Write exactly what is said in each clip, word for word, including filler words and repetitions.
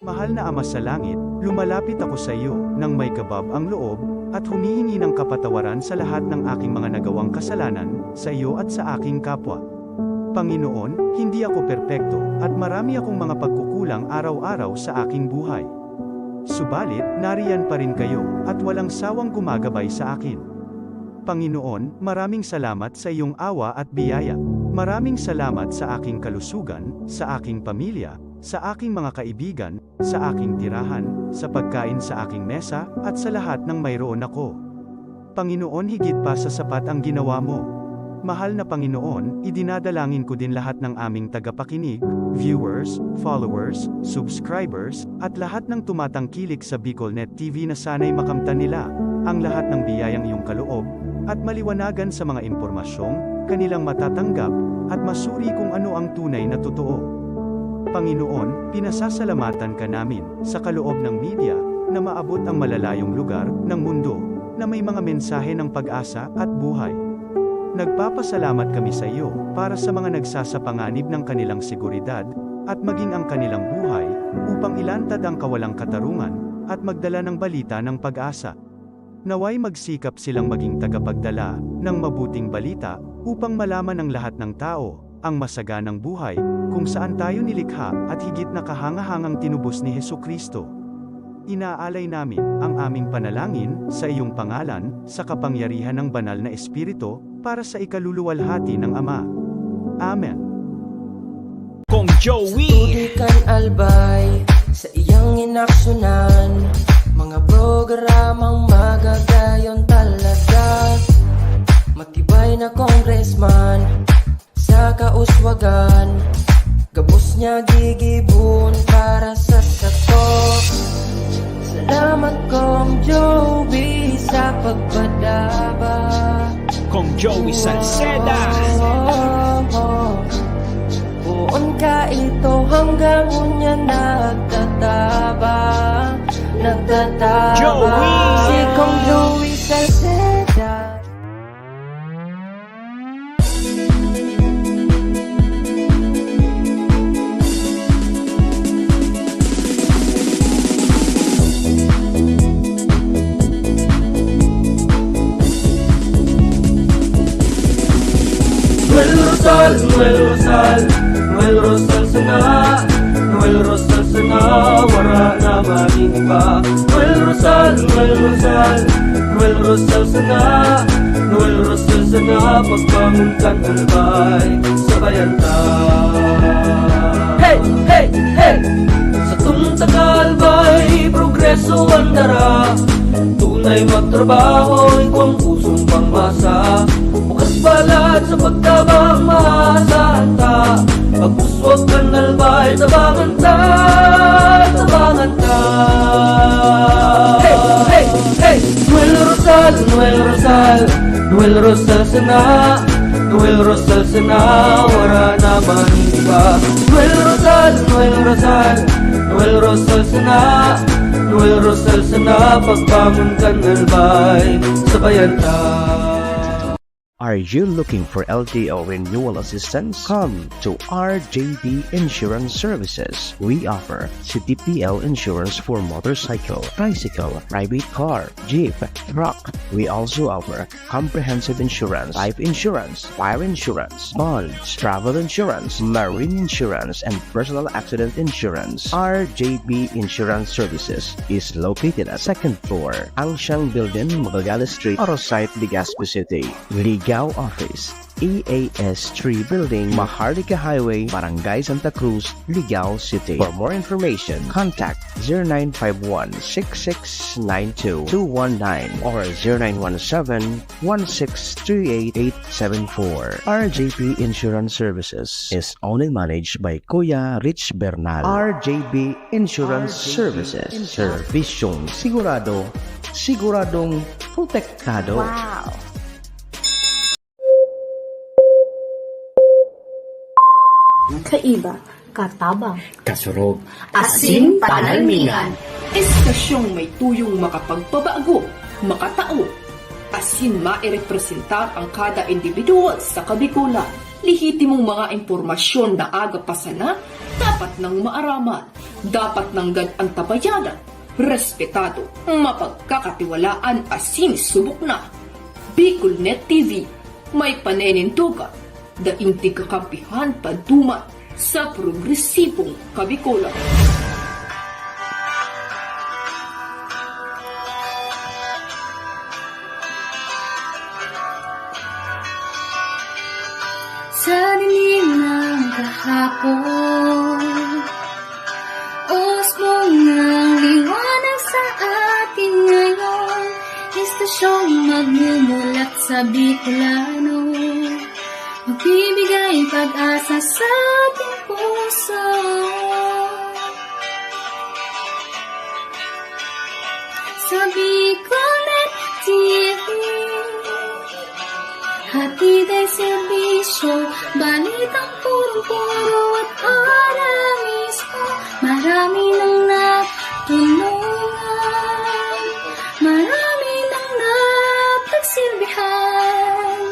Mahal na Ama sa Langit, lumalapit ako sa iyo nang may kabab ang loob at humihingi ng kapatawaran sa lahat ng aking mga nagawang kasalanan sa iyo at sa aking kapwa. Panginoon, hindi ako perpekto at marami akong mga pagkukulang araw-araw sa aking buhay. Subalit, nariyan pa rin kayo at walang sawang gumagabay sa akin. Panginoon, maraming salamat sa iyong awa at biyaya. Maraming salamat sa aking kalusugan, sa aking pamilya, sa aking mga kaibigan, sa aking tirahan, sa pagkain sa aking mesa, at sa lahat ng mayroon ako. Panginoon, higit pa sa sapat ang ginawa mo. Mahal na Panginoon, idinadalangin ko din lahat ng aming tagapakinig, viewers, followers, subscribers, at lahat ng tumatangkilik sa BicolNet T V na sana'y makamtan nila ang lahat ng biyayang iyong kaloob at maliwanagan sa mga impormasyong kanilang matatanggap at masuri kung ano ang tunay na totoo. Panginoon, pinasasalamatan ka namin sa kaloob ng media na maabot ang malalayong lugar ng mundo na may mga mensahe ng pag-asa at buhay. Nagpapasalamat kami sa iyo para sa mga nagsasapanganib ng kanilang seguridad at maging ang kanilang buhay upang ilantad ang kawalang katarungan at magdala ng balita ng pag-asa. Naway magsikap silang maging tagapagdala ng mabuting balita upang malaman ng lahat ng tao ang masaganang buhay kung saan tayo nilikha at higit na kahangahangang tinubos ni Jesu-Cristo. Inaalay namin ang aming panalangin sa iyong pangalan, sa kapangyarihan ng Banal na Espiritu, para sa ikaluluwalhati ng Ama. Amen. Kong Joey. Sa tubig kan Albay, sa iyang inaksyonan, mga programang magagayon talaga. Matibay na congressman, sa kauswagan, gabos niya gigibon para sa sato. Salamat, Kong Joey, sa pagpadaba. Kong Joey Salceda. Poon ka ito hanggang unya nagtatabang, nagtatabang. Joey! Si Kong Joey Salceda. Noel Rosal, Noel Rosal, Noel Rosal sana, Noel Rosal sana, wara na maning iba. Noel Rosal, Noel Rosal, Noel Rosal sana, Noel Rosal sana, pagbangon kan Albay, sabayan ta. Hey, hey, hey! Sa tungtag Albay, progreso ang dara. Tunay magtrabaho, igwang pusong pangmasa. Bukas balat sa pagtabang, maasahan ta. Pag-uswag kan Albay, tabangan ta, tabangan ta. Hey, hey, hey! Noel Rosal, Noel Rosal, Noel Rosal sana, Noel Rosal sana, wara na man iba. Noel Rosal, Noel Rosal, Noel Rosal sana, Noel Rosal sana, pagbangon kan Albay, sabayan ta. Are you looking for L T O renewal assistance? Come to R J B Insurance Services. We offer C T P L insurance for motorcycle, tricycle, private car, jeep, truck. We also offer comprehensive insurance, life insurance, fire insurance, bonds, travel insurance, marine insurance, and personal accident insurance. R J B Insurance Services is located at second floor, Angshan Building, Magallanes Street, Arosite, Legazpi City. Ligao Office, E A S three Building, Maharlika Highway, Barangay Santa Cruz, Ligao City. For more information, contact zero nine five one, six six nine two, two one nine or zero nine one seven, one six three eight, eight seven four. R J P Insurance Services is owned and managed by Kuya Rich Bernal. R J P Insurance Services. Servisyong sigurado, siguradong protektado. Wow! Kaiba, katabang, kasurog, asin panalmingan. Estasyong may tuyong makapagpabago, makatao, asin mairepresentar ang kada individual sa Kabikolan. Lehitimong mga impormasyon na aga pa sana, dapat nang maaraman. Dapat nanggad an tabayanan, respetado, mapagkakatiwalaan asin subok na. BicolNet T V, may paninindugan, daing tigkakampihan paduman sa progresibong Kabikolan. Sa dilim ng kahapon, usbong ng liwanag sa atin ngayon, estasyong magmumulat sa Bicolano, magbibigay pag-asa sa ating puso. Sa BicolNet T V, hatid ay serbisyo, balitang purong-puro at ora mismo. Marami nang natulungan, marami nang napagsilbihan,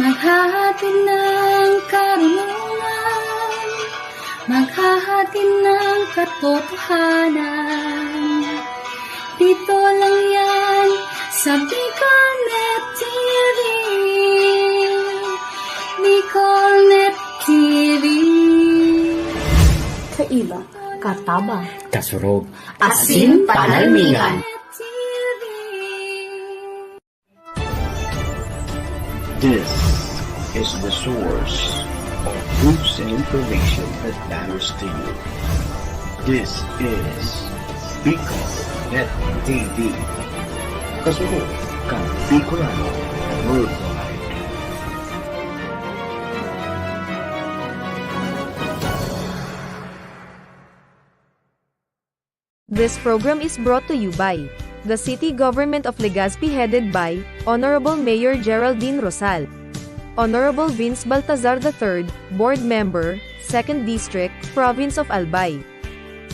maghahatid ng karunungan, maghahatid ng katotohanan. Dito lang yan sa BicolNet T V. BicolNet T V. Kaiba, katabang, kasurog, asin panalmingan. This is the source of news and information that matters to you. This is BicolNet T V. Kasunod kan Bicolano Worldwide. This program is brought to you by the City Government of Legazpi, headed by Honorable Mayor Geraldine Rosal, Honorable Vince Baltazar the third, Board Member, Second District, Province of Albay.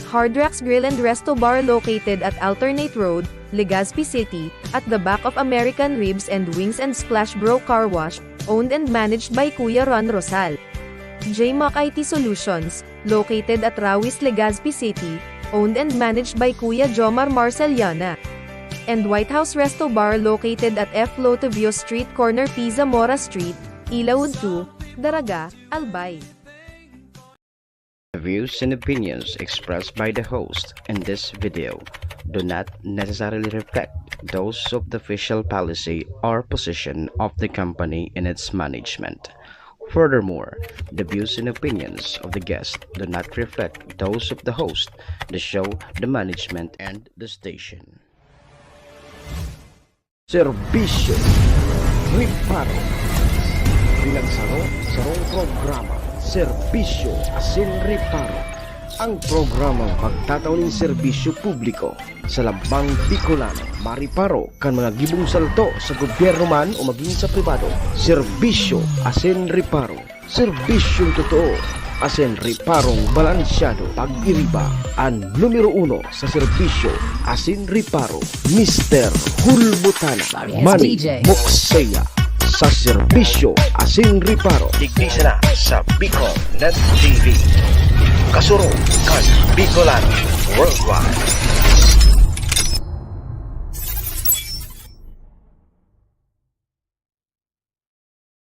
Hard Rocks Grill and Resto Bar, located at Alternate Road, Legazpi City, at the back of American Ribs and Wings and Splash Bro Car Wash, owned and managed by Kuya Ron Rosal. J Mac I T Solutions, located at Rawis, Legazpi City, owned and managed by Kuya Jomar Marceliana. And White House Resto Bar, located at F Lotovio Street, corner P Zamora Street, Ilaud two, Daraga, Albay. The views and opinions expressed by the host in this video do not necessarily reflect those of the official policy or position of the company and its management. Furthermore, the views and opinions of the guest do not reflect those of the host, the show, the management, and the station. Serbisyo Reparo. Bilang saro, sarong programa, Serbisyo asin Reparo. Ang programang magtatao nin serbisyo publiko sa lambang Bicolano, mariparo kan mga gibong salto sa gobyerno man o magin sa pribado. Serbisyo asin Reparo. Serbisyong totoo asin reparong balansyado. Pag-iriba an numero uno sa serbisyo asin reparo, Mister Hulbutana. Manny Mokseya sa serbisyo asin reparo. Digdi sana sa Bicol Net T V. Kasurog kan Bicolano Worldwide.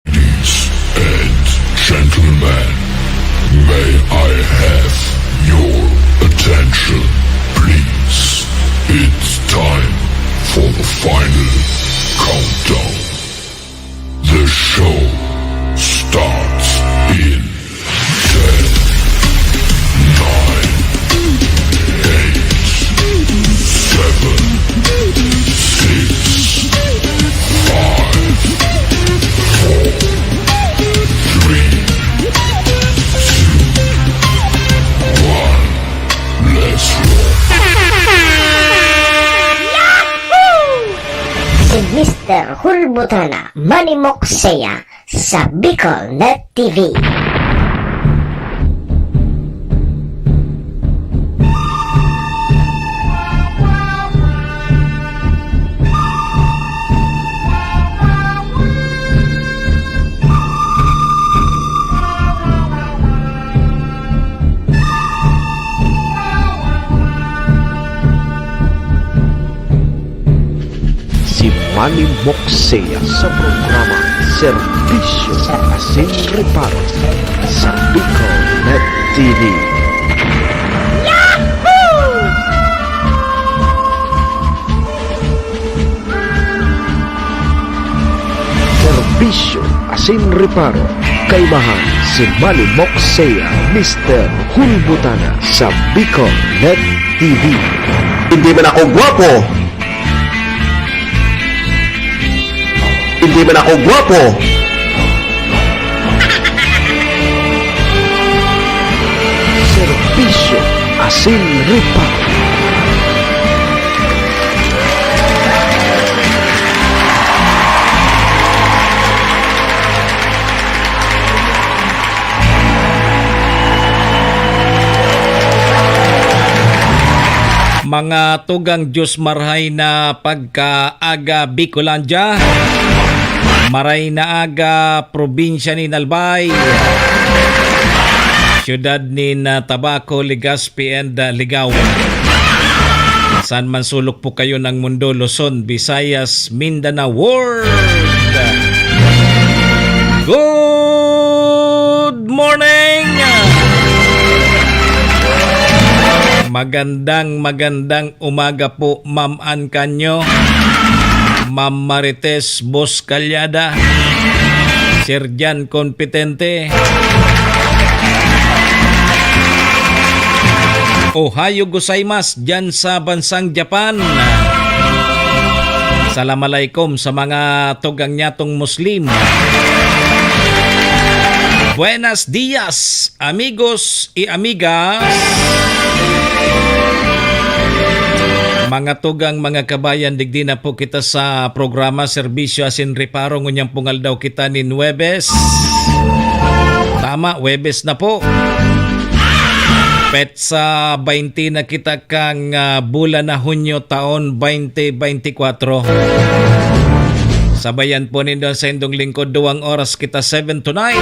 Ladies and gentlemen, may I have your attention, please? It's time for the final countdown. The show starts in ten, nine, eight, seven, six, five, four, three, two, one. Let's roll. Si Mister Hulbutana, Manny Mokseya, sa Bicol Net T V. Manny Moxea sa programa Serbisyo asin Reparo sa Bicol Net T V. Serbisyo asin Reparo, kaibahan si Manny Moxea, Mister Hulbutana sa Bicol Net T V. Hindi man ako gwapo, Hindi man ako gwapo. Serbisyo asin Reparo. Mga tugang, Diyos marhay na pagkaaga, Bicolandia. Maray na aga, probinsya nin Albay, siyudad nin, ah, Tabaco, Legazpi, and, ah, Ligao. Saan man sulok po kayo ng mundo, Luzon, Visayas, Mindanao, World. Good morning! Magandang, magandang umaga po, Ma'am Ann Canyo, Ma'am Marites Boscallada, Sir Jan Competente. Ohayo gozaimasu diyan sa bansang Japan. Salam alaikum sa mga tugang nyatong Muslim. Buenos dias, amigos y amigas. Mga tugang, mga kabayan, digdi na po kita sa programa Serbisyo asin Reparo. Ngunyan pong aldaw kita nin Huwebes. Tama, Huwebes na po. Petsa baynte na kita kan, ah, bulan na Hunyo, taon baynte baynte kwatro. Sabayan po nindo sa indong lingkod, duwang oras kita, seven to nine.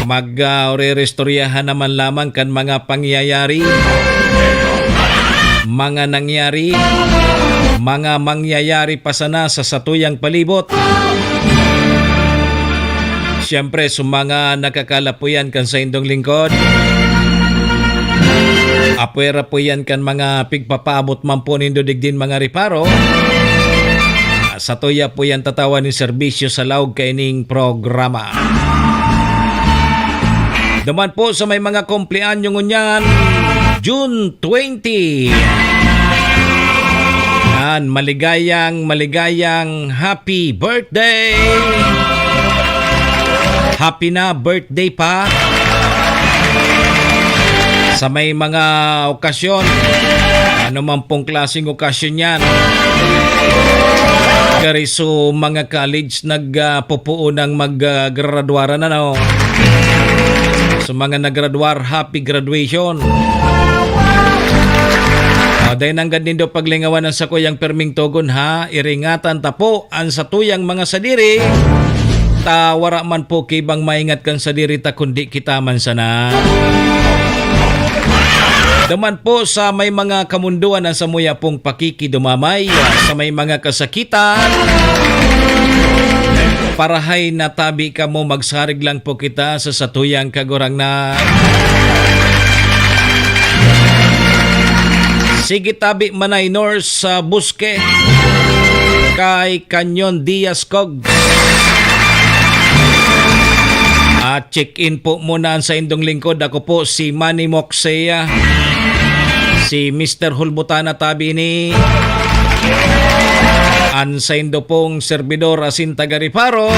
Mag, ah, orerestoryahan naman lamang kan mga pangyayari, mga nangyari, mga mangyayari pa sana sa satuyang palibot. Siyempre, sa mga nakakalapuyan kan saindong lingkod, apwera po yan kan mga pigpapaabot man po nindo digdin mga reparo. Satuya po yan tatawan nin serbisyo sa laog kaining programa. Duman po sa may mga kumpleanyo ngunyan, June twenty. Yan, maligayang, maligayang happy birthday! Happy na birthday pa! Sa may mga okasyon, ano man pong klaseng okasyon yan, kari so mga college nag, ah, pupuon ng mag, ah, graduaran, ano? Sa mga naggraduar, happy graduation. Ah, dai nanggad nindo paglingawan ang sakuyang perming togon, ha? Iringatan ta po an satuyang mga sadiri, ta wara man po ki ibang maingat kan sadiri ta kundi kita man sana. Duman po sa may mga kamundoan an samuya pong pakikidumamay, sa may mga kasakitan, parahay na tabi kamo, magsarig lang po kita sa satuyang Kagurangnan. Sige tabi, Manay Nors, sa Bosque, kay Canyon Diaz Cog. At check-in po muna ang saindong lingkod. Ako po si Manny Moxea, si Mister Hulbutana tabi ni an saindo pong serbidor asin taga Reparo.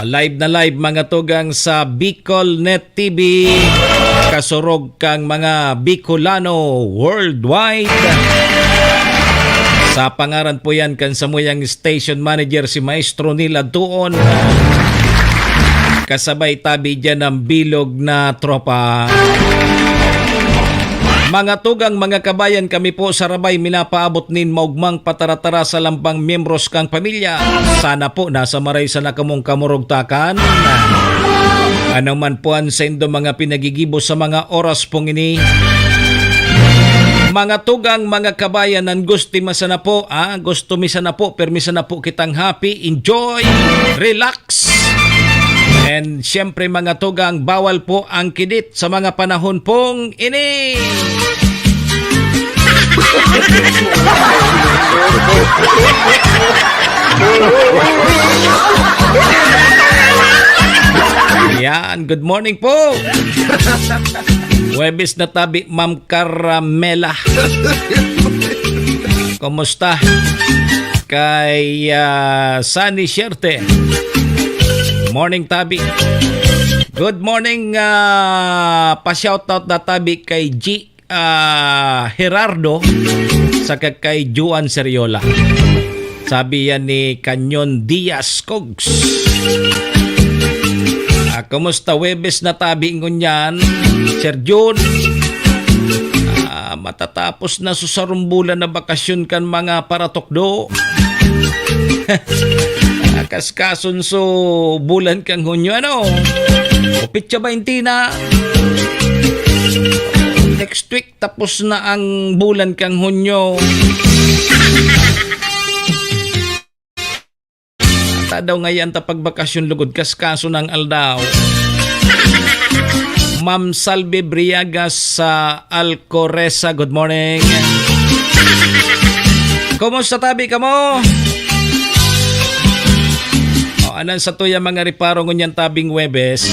Live na live, mga tugang, sa Bicol Net T V, kasurog kang mga Bicolano worldwide. Sa pangaran po yan kan samuyang station manager, si Maestro Neil Adtuon. Kasabay tabi dyan ang bilog na tropa. Mga tugang, mga kabayan, kami po sa Rabay minapaabot nin maugmang pataratara sa lambang miyembros kang pamilya. Sana po nasa maray sana kamong kamurugtakan. Ano man po an saindo mga pinagigibo sa mga oras pong ini, Mga tugang, mga kabayan, nan gusto mi sana po, ah, gusto mi sana po, permi sana po kitang happy, enjoy, relax. And siyempre, mga tugang, bawal po ang kidit sa mga panahon pong ini. Yan, good morning po. Huwebes na tabi, Ma'am Carmela. Kumusta? Kay, ah, Sunny Sierte. Morning, tabi. Good morning, ah, pa-shoutout na tabi kay G, ah, Gerardo, saka kay Juan Seriola. Sabi yan ni Canyon Diaz Cogs. Ah, kumusta? Huwebes na tabi ngunyan, Sir Jun. Ah, matatapos na sa sarong bulan na bakasyon kan mga paratukdo. Ah, kaskason so bulan kan Hunyo, ano? O petsa baynte na. Next week, tapos na ang bulan kan Hunyo. Ata daw ngayan ta pagbakasyon lugod kaskaso ng aldaw. Ma'am Salve Briagas sa Alcoreza, good morning. Kumusta tabi kamo? O, anan sa tuya mga reparo ngunyan tabing Huwebes?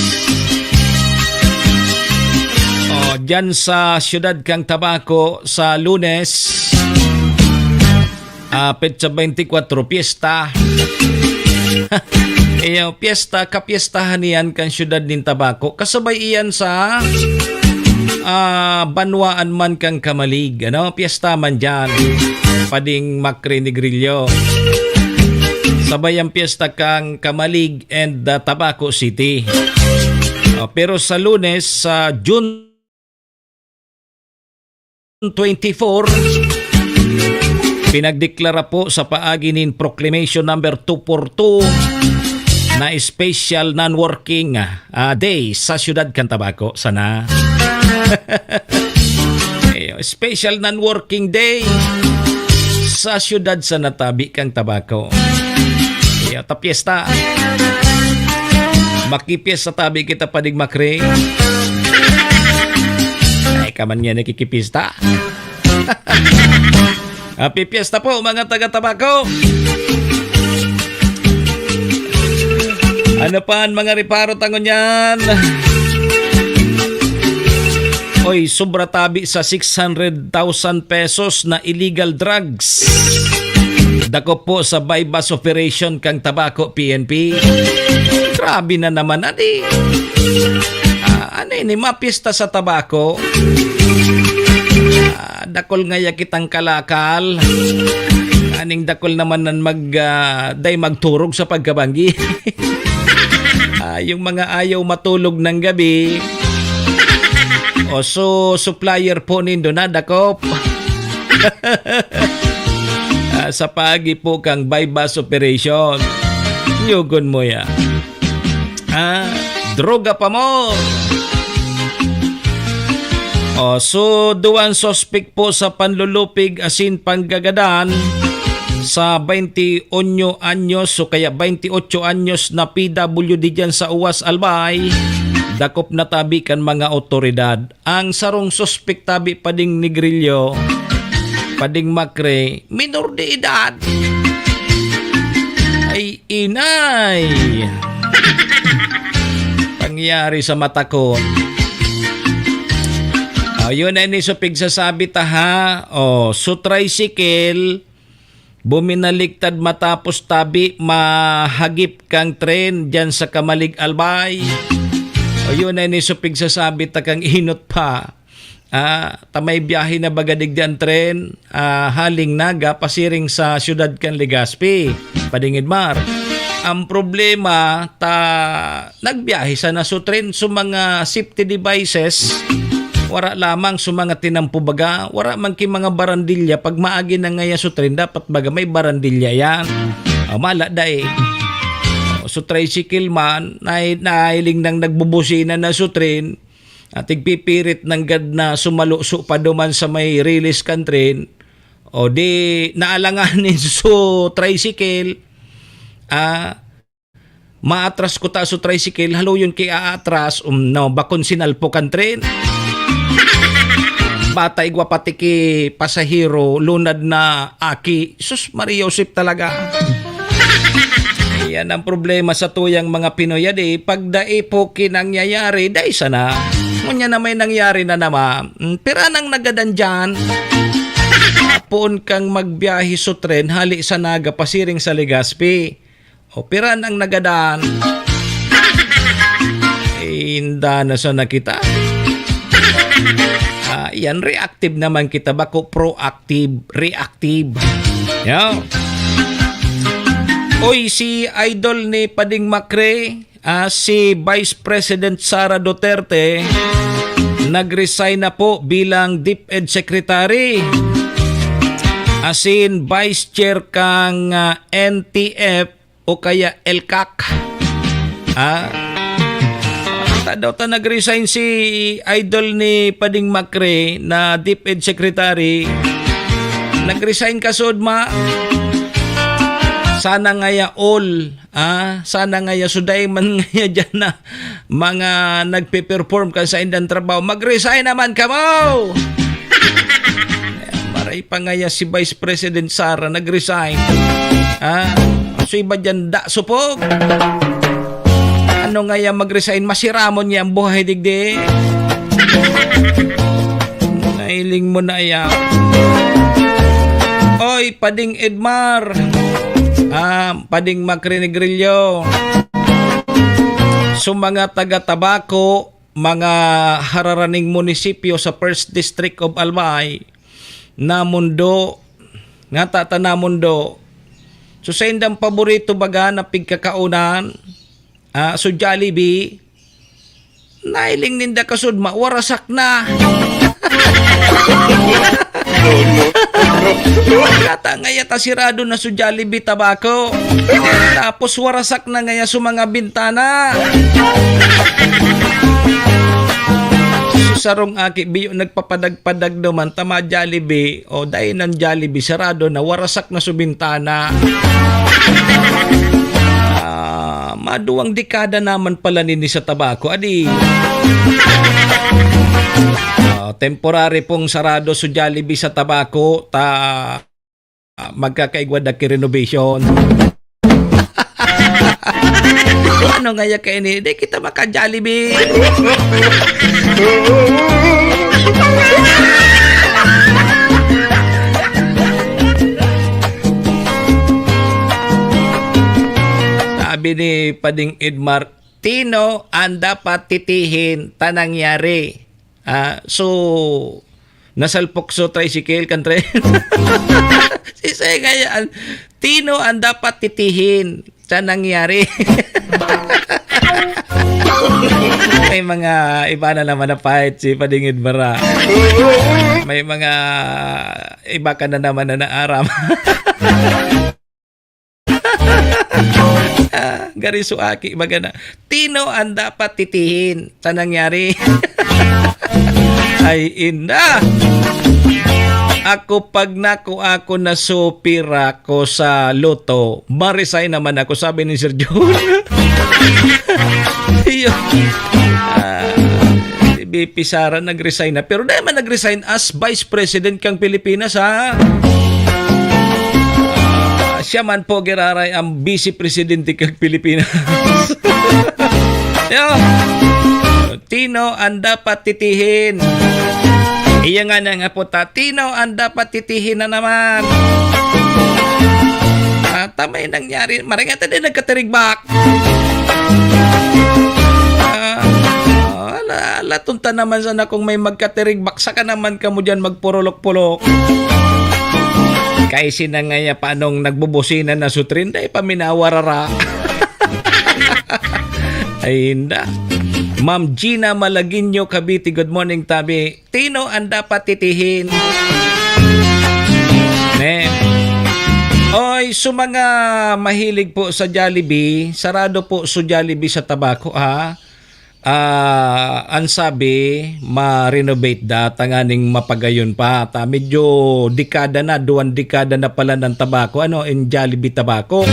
O, dyan sa siyudad kang Tabaco sa Lunes, ah, petsa twenty-four, piyesta. Iyo, piyesta, kapiyestahan iyan kan siyudad nin Tabaco. Kasabay iyan sa, ah, banwaan man kan Camalig, ano? Piyesta man diyan. Pading Macri Negrillo. Sabay ang piyesta kang Camalig and, ah, Tabaco City. Ah, pero sa Lunes, sa June twenty-four, pinagdeklara po sa paagi nin Proclamation Number two four two na special non-working, ah, day sa siyudad kan Tabaco. Sana. Eh, special non-working day sa siyudad sana tabi kang Tabaco. Iyo, ta piyesta. Makipiyesta tabi kita, Pading Macri. Ay, ka man nga nakikipista. Happy Fiesta po, mga taga Tabaco. Ano pa ang mga reparo ta ngunyan? Oy, sobra tabi sa six hundred thousand pesos na illegal drugs. Dakop po sa buy-bust operation kang Tabaco P N P. Grabe na naman, adi. Ah, ano ini? Mapista sa Tabaco? Ah, dakol ngaya kitang kalakal. Aning dakol naman nan mag, ah, day magturog sa pagkabanggi. Ah, yung mga ayaw matulog ng gabi. O, so, supplier po nindo na, dakop. Ah, sa paagi po kang buy-bust operation. Nyugon mo ya. Ah, droga pa mo. O, so, duwang suspek po sa panlulupig asin panggagadan sa baynti-ocho anyos o kaya baynti-ocho anyos na P W D diyan sa Uwas, Albay, dakop na tabi kan mga otoridad. Ang sarong suspek tabi pa ding Negrillo, pa ding Macri, minor de edad. Ay, inay! Pangyari sa mata ko. O, yun ay ni so pigsasabi ta, ha? O, so tricycle, buminaliktad matapos tabi mahagip kang tren diyan sa Camalig, Albay. O, yun ay ni so pigsasabi ta kang inot pa. Ah, ta may biyahe na baga digdi an tren, ah, haling Naga pasiring sa siyudad kan Legazpi, padingid mar. Ang problema, ta nagbiyahe sana so tren, so mga safety devices, wara lamang so mga tinampo baga, wara man ki mga barandilya. Pag maagi na ngaya so tren, dapat baga may barandilya yan. O, mala dai. O, so tricycle man, nahi-, nahiling nang nagbubusina na so tren, At igpipirit nanggad na sumaluso pa duman sa may release kan tren, o di naalanganin su tricycle, ah, maatras ko ta su tricycle, haloyon ki aatras, um, no, bakon sinalpok an tren. Bata igwa pati ki pasahero, lunad na aki. Sus, Maria Josep talaga. Yan ang problema sa tuyang mga Pinoy, adi, pag dai po kinangyayari, dai sana. Ngunyan na may nangyari na naman. Mm, pira nang nagadan dyan? Poon kang magbiyahe su tren, hali sa Naga, pasiring sa Legazpi. O, pira nang nagadan? Eh, inda na sana kita. Ah, yan, reactive naman kita, bako proactive, reactive. Yo. Oy, si idol ni Pading Macri, ah, si Vice President Sara Duterte, nag-resign na po bilang DepEd Secretary. Asin Vice Chair kang, ah, N T F o kaya ELCAC. Ah? Ata daw ta nag-resign si idol ni Pading Macri na DepEd Secretary. Nag-resign ka, sud, ma? Sana ngaya all, ah? Sana ngaya suday man ngaya dyan na mga nagpe-perform kan saindang trabaho. Mag-resign naman kamo! Maray pa ngaya si Vice President Sara nag-resign. Ah, so iba dyan, da, supog. Ano ngaya mag-resign? Masiramon niya ang buhay, digdi. Nailing mo na iya. Oy, Pading Edmar. Ah, Pading Macri Negrillo. So, mga taga Tabaco, mga hararaning munisipyo sa First District of Albay, namundo, nga tata namundo. So, saindang paborito baga na pigkakaunan, ah, so Jollibee, nailing ninda kasud, mawarasak na. Kata ngaya ta sirado na su Jollibee Tabaco. Tapos warasak na ngaya su mga bintana. Su sarong aki, biyo nagpapadag-padag naman, tama Jollibee. O, dai nang Jollibee, sarado na, warasak na su bintana. Ah, maduwang dekada naman pala nini sa Tabaco, adi. Ah, temporary pong sarado su Jollibee sa Tabaco, ta, ah, magkakaigwa da ki renovation. Ano ngaya kaini? Di kita maka-Jollibee. Sabi ni Pading Edmar, "Tino an dapat titihin ta nangyari?" Ah, so, nasalpok so tricycle kan tren. Sisay kaya an, tino an dapat titihin sa nangyari? May mga iba na naman na fight si Pading Edmar. May mga iba ka na naman na naaram. Ah, gari su aki, baga na, "Tino an dapat titihin sa nangyari?" Ay, inda! "Ako, pag nakua ko na su pira ko sa lotto, ma-resign naman ako," sabi ni Sir John. Iyo. Ah, si V P Sara nag-resign na. Pero dai man nag-resign as Vice President kang Pilipinas, ha? Ah, siya man po giraray ang Vice Presidente kang Pilipinas. Yo. Tino ang dapat titihin? Iya nga na nga po ta, tino ang dapat titihin na naman? Ah, ta may nangyari, maray nga ta din nagkatirigbak. Ah, ala, laton ta naman sana kung may magkatirigbak, saka naman kamo diyan magpurulok-pulok. Kay sinangaya pa nung nagbubusina na su tren, dai pa minawarara. Ay, inda. Ma'am Gina Malagueño, Cavite, good morning, tabi. Tino ang dapat titihin? Ne? Oy, su mga mahilig po sa Jollibee, sarado po su Jollibee sa Tabaco, ha? Ah, ang sabi, ma-renovate da, tanganing mapagayon pa. Ta, medyo dekada na, duwang dekada na pala ng tabako, ano, in Jollibee Tabako.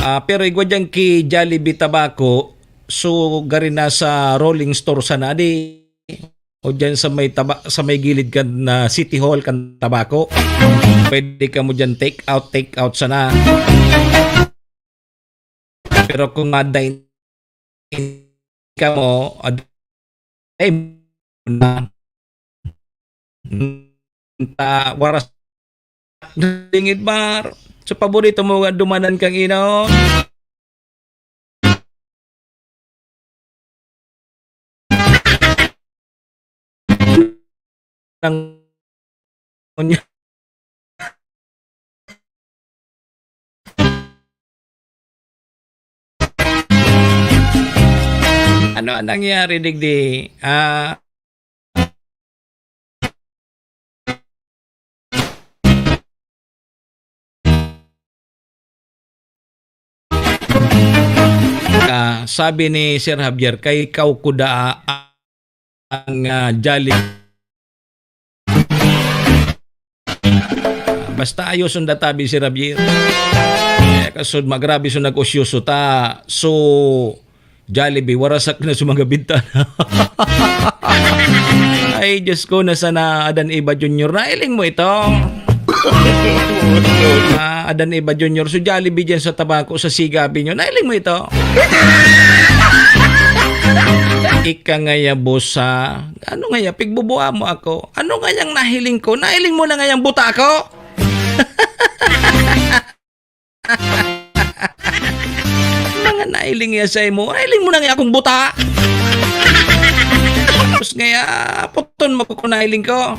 Ah, pero igwa diyan ki Jollibee Tabako, so, gari na sa rolling store sana, di, o diyan sa may taba-, sa may gilid kan na City Hall kan Tabako. Pwede ka mo diyan take out, take out sana. Pero kung ma-dine in ka mo, ad-, ay, na, ta, waras, lingid bar. So, paborito mo nga dumanan kang inom? Ng, ano ang nangyari, digdi? Ah, Ah, sabi ni Sir Javier, "Kay ikaw kuda ang, ah, Jolly." Basta ayos ang databi si Javier. Eh, kasud magrabe so nag-usyoso ta. So, Jollibee, warasak na sa mga bintana. Ay, Diyos ko, nasa na Adan Eva Junior? Nailing mo ito? Ah, Adan Eva Junior, so Jollibee dyan sa Tabaco, sa Siga Avenue. Nailing mo ito? Ika ngaya, boss, ha? Ano ngaya? Pigbubuha mo ako? Ano ngayang nahiling ko? Nailing mo na ngayang buta ako? Mga nailing ya sa imo. Nailing mo na nga akong buta. Tapos ngaya, puton mo ko nailing ko.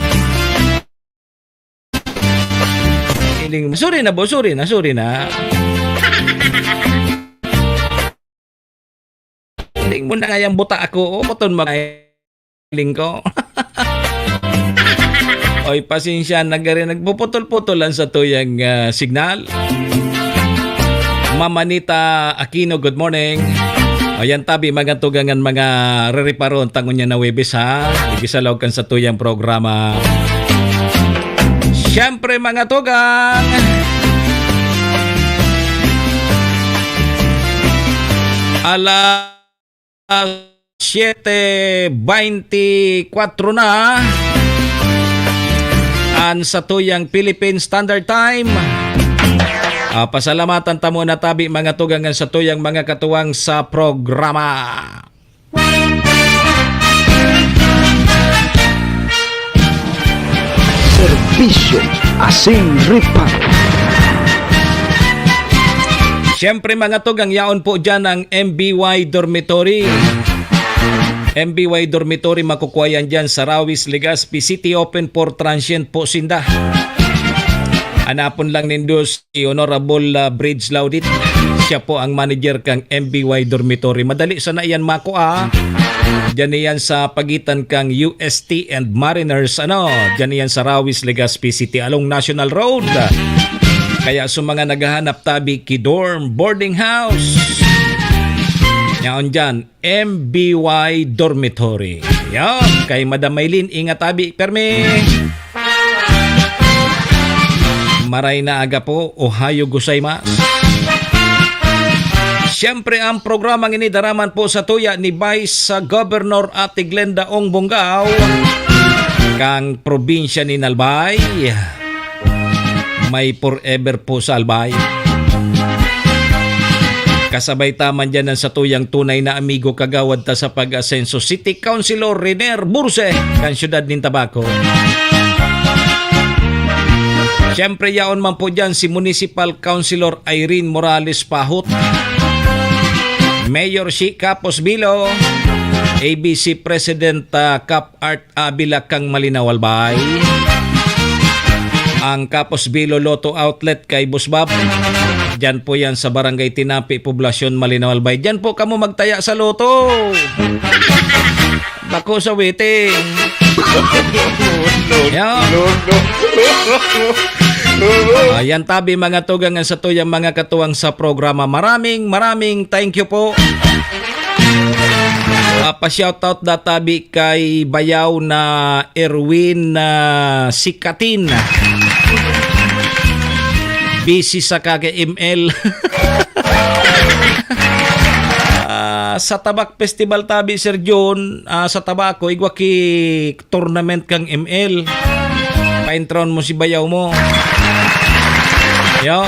Nailing mo. Sorry na, boss. Sorry na, sorry na. Nailing mo na nga yung buta ako. O, puton mo. Lingko. Oy, pasensya na gari, nagpuputol-putol lang sa tuyang, ah, signal. Mama Nita Aquino, good morning. Ayan, tabi, mga tugangan, mga reriparon, tangon niya na Webes, ha? Igisalaw kan sa tuyang programa. Siyempre, mga tugang. Ala, siete veinticuatro na an satuyang Philippine Standard Time. Ah, pasalamatan ta muna tabi, mga tugang, an satuyang mga katuwang sa programa. Serbisyo asin reparo. Siyempre, mga tugang, yaon po dyan ang M B Y Dormitory. M B Y Dormitory, makukuha yan dyan sa Rawis, Legazpi City, open for transient po sinda. Hanapon lang nindo si Honorable, ah, Bridge Laudit. Siya po ang manager kang M B Y Dormitory. Madali sana iyan makua. Diyan iyan sa pagitan kang U S T and Mariners, ano? Diyan iyan sa Rawis, Legazpi City, along National Road. Kaya sa mga naghahanap tabi ki dorm boarding house, yaon diyan, M B Y Dormitory. Yan, kay Madam Maylin, ingat tabi, permi. Maray na aga po, ohayo gozaimasu. Siyempre, ang programang ini daraman po sa tuya ni Vice Governor Ate Glenda Ong Bongao, kang probinsya ni Albay. May forever po sa Albay. Kasabay ta man dyan ang satuyang tunay na amigo, kagawad ta sa Pag-Asenso, City Councilor Renier Burse, kan siyudad nin Tabaco. Siyempre, yaon man po dyan si Municipal Councilor Irene Morales Pahot, Mayor Shi Capos Bilo, A B C President, ah, Cap Art Avila kang Malinaw, Albay. Ang Capos Bilo Lotto Outlet kay Boss Bob. Diyan po yan sa Barangay Tinapi, Poblacion, Malinaw, Albay. Diyan po kamo magtaya sa lotto. Bako sa waiting. Yan. Ayan, tabi, mga tugang, ang satuyang mga katuwang sa programa. Maraming, maraming thank you po. Ah, pa-shoutout da tabi kay bayaw na Erwin, ah, Sikatin. Busy sa kaka M L. Ah, sa Tabak Festival tabi, Sir John, ah, sa Tabaco, igwa ki tournament kang M L. Paintron mo si bayaw mo. Yo.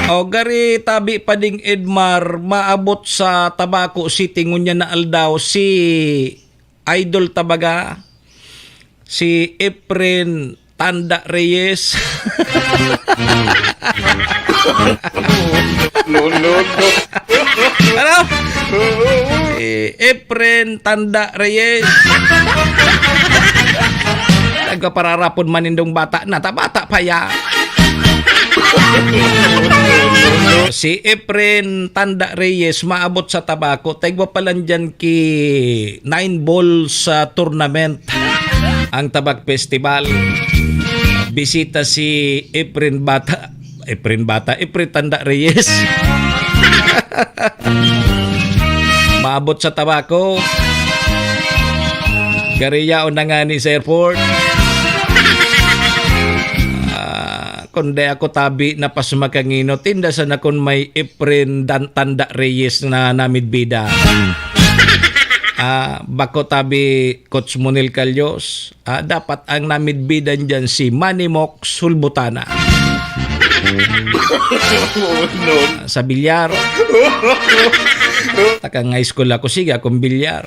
O, gari tabi pa ding Edmar, maabot sa Tabaco City ngunyan na aldaw si Idol Tabaga, si Efren Tanda Reyes. No, no, no. Ano? Si Efren Tanda Reyes. Nagkapararapon man nindong bata na, ta bata pa ya. Si Efren Tanda Reyes maabot sa Tabaco. Taigwa pa lang dyan ki nine balls sa tournament ang Tabak Festival. Bisita si Efren Bata, Efren Bata, Efren Tanda Reyes. Maabot sa Tabaco. Gariyaon na nga ni sa airport. Ah, kundi ako tabi na pasmakangino, tinda sana kun may Efren dan-, Tanda Reyes na namidbida. Ah, bako tabi Coach Monel Calyos. Ah, dapat ang namidbidan dyan si Manny Mox Sulbutana. Sa bilyar. Takang high school ako, sige akong bilyar.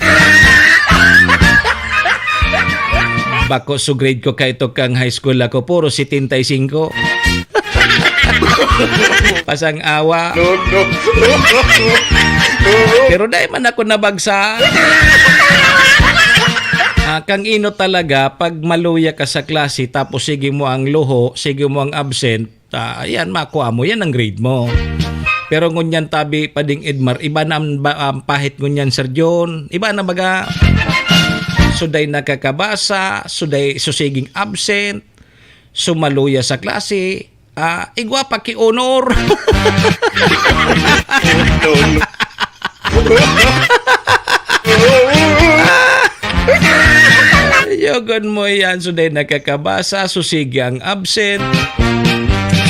Bako so grade ko kaito kang high school ako, puro setenta y cinco. Pasang awa. No, no. Pero dai man ako nabagsa. Ah, kang ino talaga, pag maluya ka sa klase, tapos sige mo ang luho, sige mo ang absent, ah, yan, makuha mo, yan ang grade mo. Pero ngunyan tabi pa ding Edmar, iba na ang ba-, ang pahit ngunyan, Sir John. Iba na baga. Suday nakakabasa, suday susiging absent, sumaluya sa klase, ah, igwa pa ki honor. No, no. Yogon mo yan, suday nakakabasa, susigi ang absent,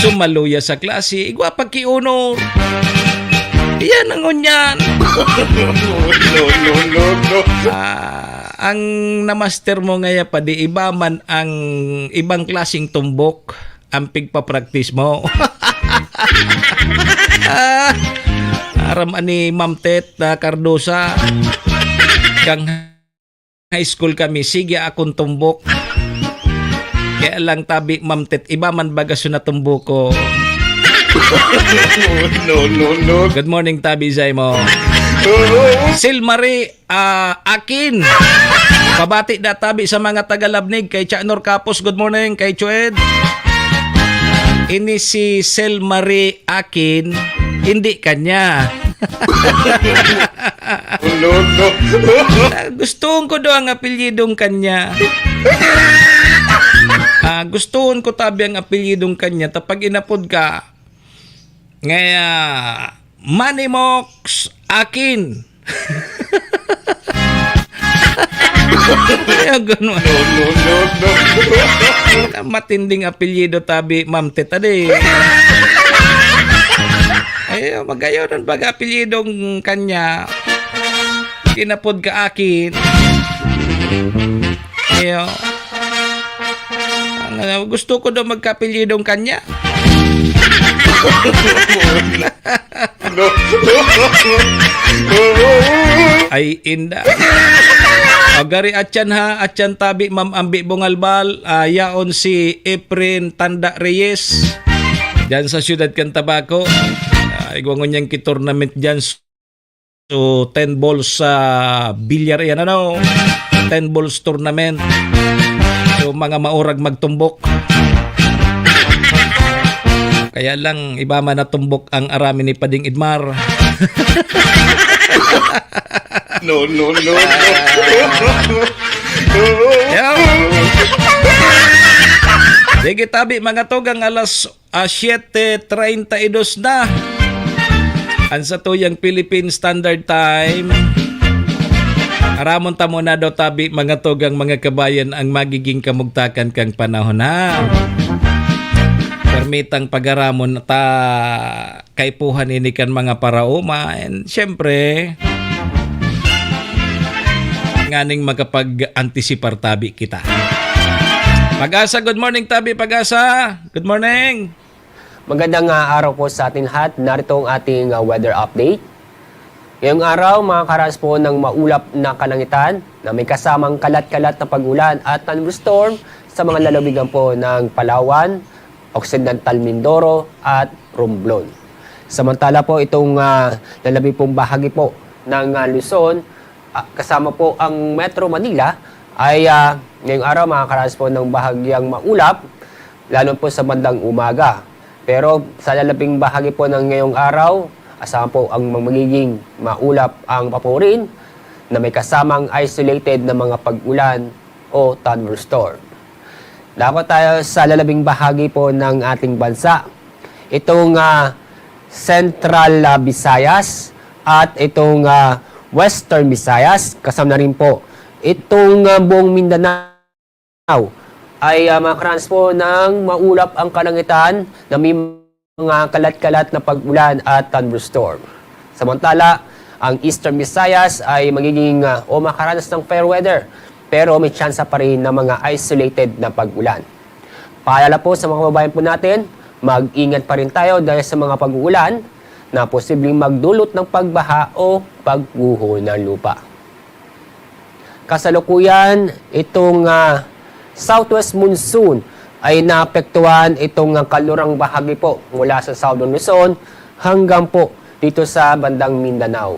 sumaluya sa klase, igwa pa ki honor. Yan ang ngunyan. No, no, no, no. Ah, ang namaster mo ngaya pa, di iba man ang ibang klaseng tumbok ang pigpa-practice mo. Ah, aram ani Ma'am Tet, ah, Cardosa, kang high school kami, sige akong tumbok. Kaya lang tabi, Ma'am Tet, iba man baga so natumbok ko. No, no, no. Good morning, tabi, Zaimo. Sil Marie, ah, Akin. Pabati da tabi sa mga taga-Labnig, kay Cha Nor Capos, good morning, kay Chued. Ini si Sel Marie Akin, hindi kanya. No, no. Ah, gustuhon ko daw ang apelyidong kanya. Ah, gustuhon ko tabi ang apelyidong kanya. Ta pag inapod ka, ngaya, Manimox Akin. Kaya ganun. No, no, no, no. Matinding apelyido tabi, Ma'am Teta, di. Ay, magayon ang pag-apelyidong kanya. Kinapod ka akin. Iyo. Ang, ano, gusto ko daw magkapelyidong kanya. No. Ay, inda. O, gari atyan ha, atyan tabi, Ma'am Ambi Bungalbal, ah, yaon si Efren Tanda Reyes, dyan sa siyudad kan Tabaco. Ah, igwa ngunyan ki tournament dyan. So, ten balls sa bilyar yan, ano? Ten balls tournament. So, mga maurag magtumbok. Kaya lang, iba man natumbok ang arami ni Pading Edmar. No, no, no, no. Yo. Sige, tabi, mga tugang, alas, ah, siete treinta y dos na. Ang satuyang Philippine Standard Time. Aramon ta muna daw tabi, mga tugang, mga kabayan, ang magiging kamugtakan kan panahon, ha? Permitang pag-aramon ta kaipuhan ini kan mga paraoma. And syempre, nganing makapag-antisipar tabi kita. Pag-asa, good morning, tabi, Pag-asa. Good morning. Magandang, ah, araw po sa ating lahat. Narito ang ating, ah, weather update. Ngayong araw, makakaranas po ng maulap na kalangitan na may kasamang kalat-kalat na pag-ulan at thunderstorm sa mga lalawigan po ng Palawan, Occidental Mindoro at Romblon. Samantala po, itong, ah, lalabi pong bahagi po ng, ah, Luzon, ah, kasama po ang Metro Manila ay, ah, ngayong araw makakaranas po ng bahagyang maulap, lalo po sa bandang umaga. Pero sa lalabing bahagi po ng ngayong araw, asahan po ang magiging maulap ang papurin na may kasamang isolated na mga pag-ulan o thunderstorm. Dako tayo sa lalabing bahagi po ng ating bansa. Itong, ah, Central, ah, Visayas at itong, ah, Western Visayas, kasama na rin po itong, ah, buong Mindanao ay, ah, makakaranas po ng maulap ang kalangitan na may mga kalat-kalat na pag-ulan at thunderstorm. Samantala, ang Eastern Visayas ay magiging, ah, o makakaranas ng fair weather, pero may tsansa pa rin ng mga isolated na pag-ulan. Paalala po sa mga kababayan po natin, mag-ingat pa rin tayo dahil sa mga pag-uulan na posibleng magdulot ng pagbaha o pagguho ng lupa. Kasalukuyan, itong, ah, southwest monsoon ay naapektuhan itong, ah, kanlurang bahagi po mula sa Southern Luzon hanggang po dito sa bandang Mindanao.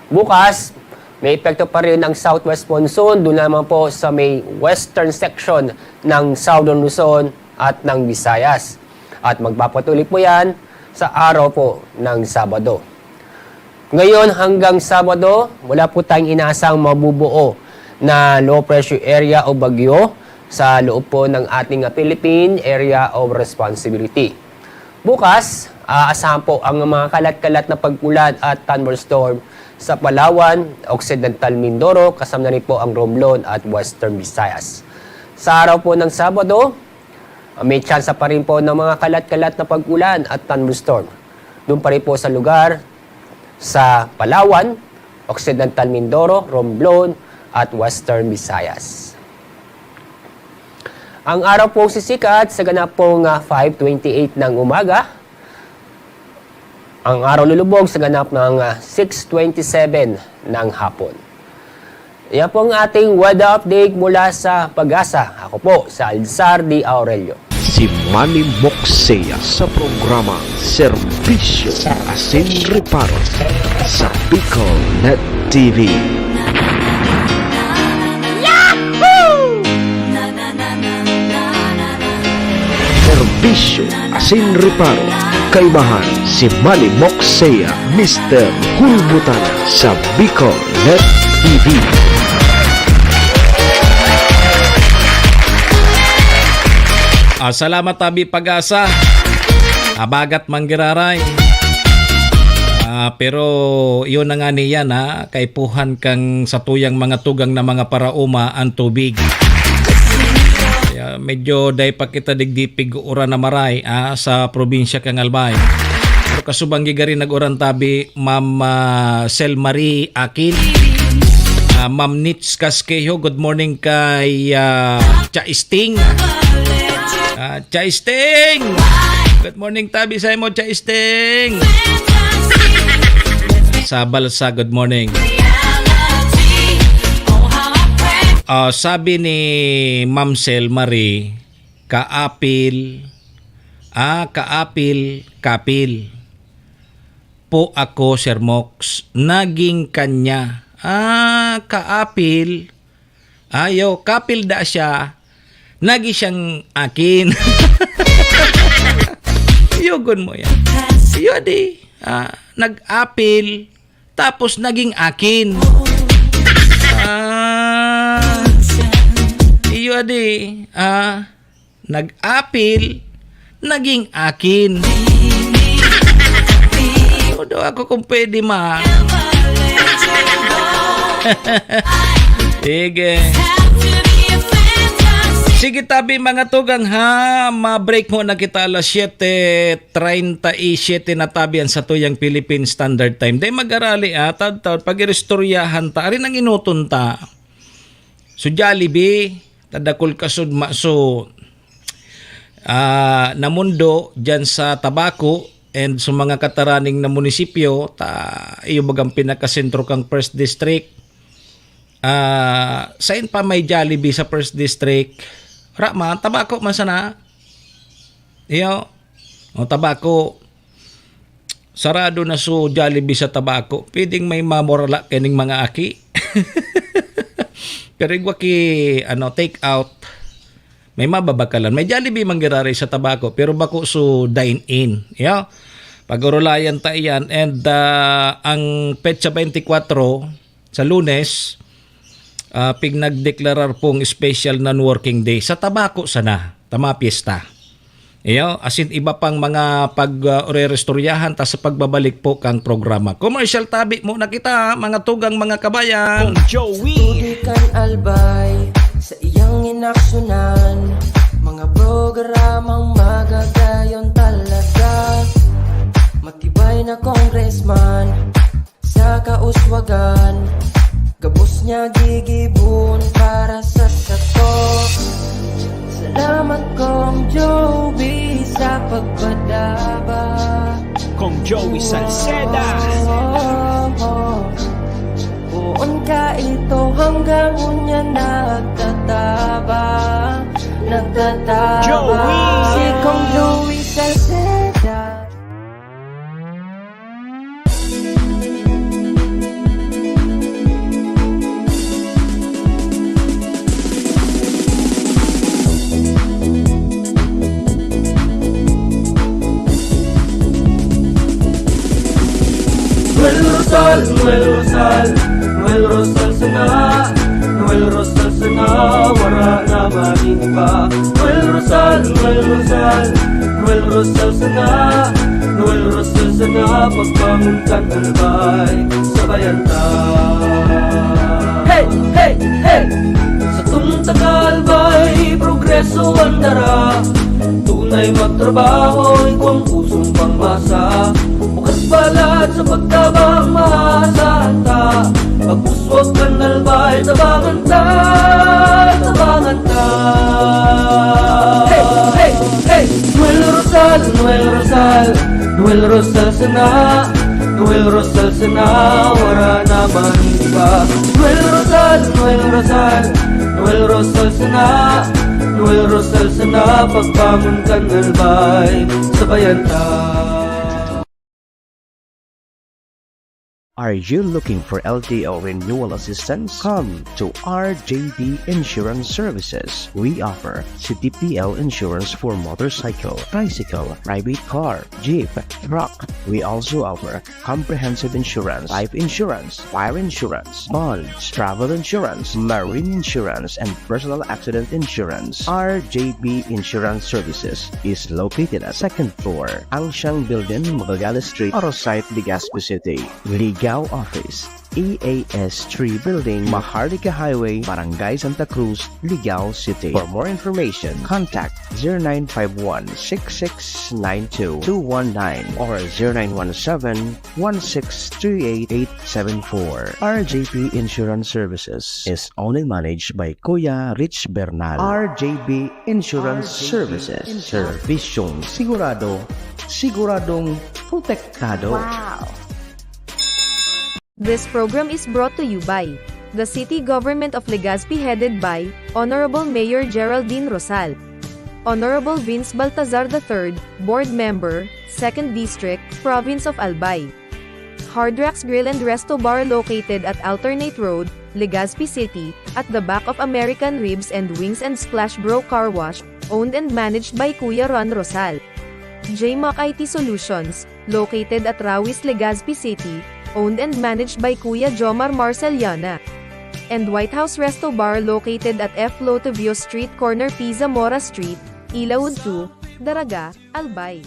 Bukas, may epekto pa rin ang southwest monsoon, doon naman po sa may western section ng Southern Luzon at ng Visayas. At magpapatuloy po yan sa araw po ng Sabado. Ngayon hanggang Sabado, wala po tayong inaasang mabubuo na low pressure area o bagyo sa loob po ng ating, ah, Philippine Area of Responsibility. Bukas, aasahan po ang mga kalat-kalat na pag-ulan at thunderstorm sa Palawan, Occidental Mindoro, kasama na rin po ang Romblon at Western Visayas. Sa araw po ng Sabado, may tsansa pa rin po ng mga kalat-kalat na pag-ulan at thunderstorm. Doon pa rin po sa lugar sa Palawan, Occidental Mindoro, Romblon, at Western Visayas. Ang araw pong sisikat sa ganap pong, ah, five twenty-eight ng umaga. Ang araw lulubog sa ganap ng, ah, six twenty-seven ng hapon. Yan po ang ating weather update mula sa Pag-asa. Ako po, si Alzar D. Aurelio. Si Manny Moksea sa programa Serbisyo Asin Reparo sa Bicol Net T V. Serbisyo asin reparo. Kaibahan si Manny Moksea, Mister Hulbutan sa Bicol Net T V. Ah, salamat, tabi Pag-asa. Habagat manggiraray. Ah, pero yun na nga niyan, ha, kaipuhan kang satuyang mga tugang na mga paraoma ang tubig. Kaya medyo dai pa kita digdi pig-uran na maray, ah, sa probinsya kan Albay. Pero kasubang gigari nag-uran tabi, Ma'am, ah, Sel Marie Akin. Ah, Ma'am Nits Casquejo, good morning kay, ah, Cha Sting. Ah, Cha Sting! Good morning, tabi sa imo, Cha Sting! Sa Balsa, good morning. Ah, sabi ni Ma'am Sel Marie, kaapil, ah, kaapil, kapil po ako, Sir Mox. Naging kanya. Ah, kaapil. Ayo, kapil da siya. Nagi siyang akin. Yugon mo yan. Iyo di. Ah, nag-apil. Tapos naging akin. Ah, iyo di. Ah, nag-apil. Naging akin. Ano ako kung pwede man? Sige. Sige, tabi, mga tugang, ha. Ma-break muna kita alas siyete treinta y siete na, tabi, an satuyang Philippine Standard Time. Dai mag-arali, ah. Taud-taud, pag-iristoryahan ta. Ari nang inuton ta. So, Jollibee, tadakul ka sud ma-, so, ah, namundo dyan sa Tabaco and sa mga kataraning na munisipyo, ta, iyo bagang pinakasentro kang First District. Ah, sain pa may Jollibee sa First District? Wala man, Tabaco man sana. Iyo. O, Tabaco. Sarado na so Jollibee sa Tabaco. Pwedeng may mamorala kining mga aki. Pero igwa ki, ano, take out. May mababakalan. May Jollibee man giraray sa Tabaco, pero bako so dine-in. Iyo. Pag-orolayan ta iyan. And, ah, ang petsa twenty-four, sa Lunes, ah, pig nagdeklarar pong special non-working day. Sa Tabaco sana, ta mga piyesta. Iyo, asin iba pang mga pag, ah, orerestoryahan ta sa pagbabalik po kang programa. Commercial tabi muna kita, mga tugang, mga kabayan. Kong Joey. Tutukan Albay sa iyang inaksyonan, mga programang magagayon talaga. Matibay na congressman sa kauswagan, gabos niya gigibon para sa sato. Salamat, Kong Joey, sa pagpadaba. Kong Joey Salceda. Poon ka ito hanggang unya nagtataba, nagtataba. Joey. Si Kong Joey Salceda. Noel Rosal, Noel Rosal, Noel Rosal sana. Noel Rosal sana, wara na maning iba. Noel Rosal, Noel Rosal, Noel Rosal sana. Noel Rosal sana, pagbangon kan Albay, sabayan ta. Hey, hey, hey! Satong taga Albay, progreso an dara. Tunay magtrabaho, igwang pusong pangmasa. Bukas palad sa pagtabang, maasahan ta. Pag-uswag kan Albay, tabangan ta, tabangan ta. Hey, hey, hey! Noel Rosal, Noel Rosal, Noel Rosal sana. Noel Rosal sana, wara na man iba. Noel Rosal, Noel Rosal, Noel Rosal sana. Noel Rosal sana, pagbangon kan Albay, sabayan ta. Are you looking for L T O renewal assistance? Come to R J B Insurance Services. We offer C T P L insurance for motorcycle, tricycle, private car, jeep, truck. We also offer comprehensive insurance, life insurance, fire insurance, bonds, travel insurance, marine insurance, and personal accident insurance. R J B Insurance Services is located at second floor, Angshang Building, Magallanes Street, Arosite, Legazpi City. Ligao Office, E A S three Building, Maharlika Highway, Barangay Santa Cruz, Ligao City. For more information, contact zero nine five one six six nine two two one nine or zero nine one seven one six three eight eight seven four. R J P Insurance Services is owned and managed by Kuya Rich Bernal. R J B Insurance Services. Servisyong sigurado, siguradong protektado. Wow! This program is brought to you by the City Government of Legazpi, headed by Honorable Mayor Geraldine Rosal. Honorable Vince Baltazar the third, Board Member, Second District, Province of Albay. Hard Rocks Grill and Resto Bar, located at Alternate Road, Legazpi City, at the back of American Ribs and Wings and Splash Bro Car Wash, owned and managed by Kuya Ron Rosal. J Mac I T Solutions, located at Rawis, Legazpi City, owned and managed by Kuya Jomar Marceliana. And White House Resto Bar, located at F Lotovio Street, corner P Zamora Street, Ilaud two, Daraga, Albay.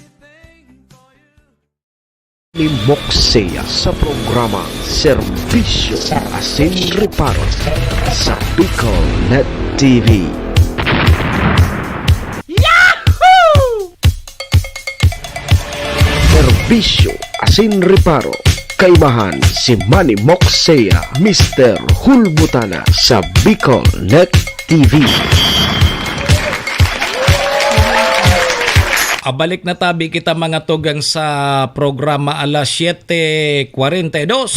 Ni Moksea sa programang Serbisyo asin Reparo sa Bicol Net T V. Yahoo! Serbisyo asin Reparo. Kaimahan si Manny Moksea, Mister Hulbutana sa Bicol Net T V. Abalik na tabi kita, mga tugang, sa programa alas siyete kwarenta y dos,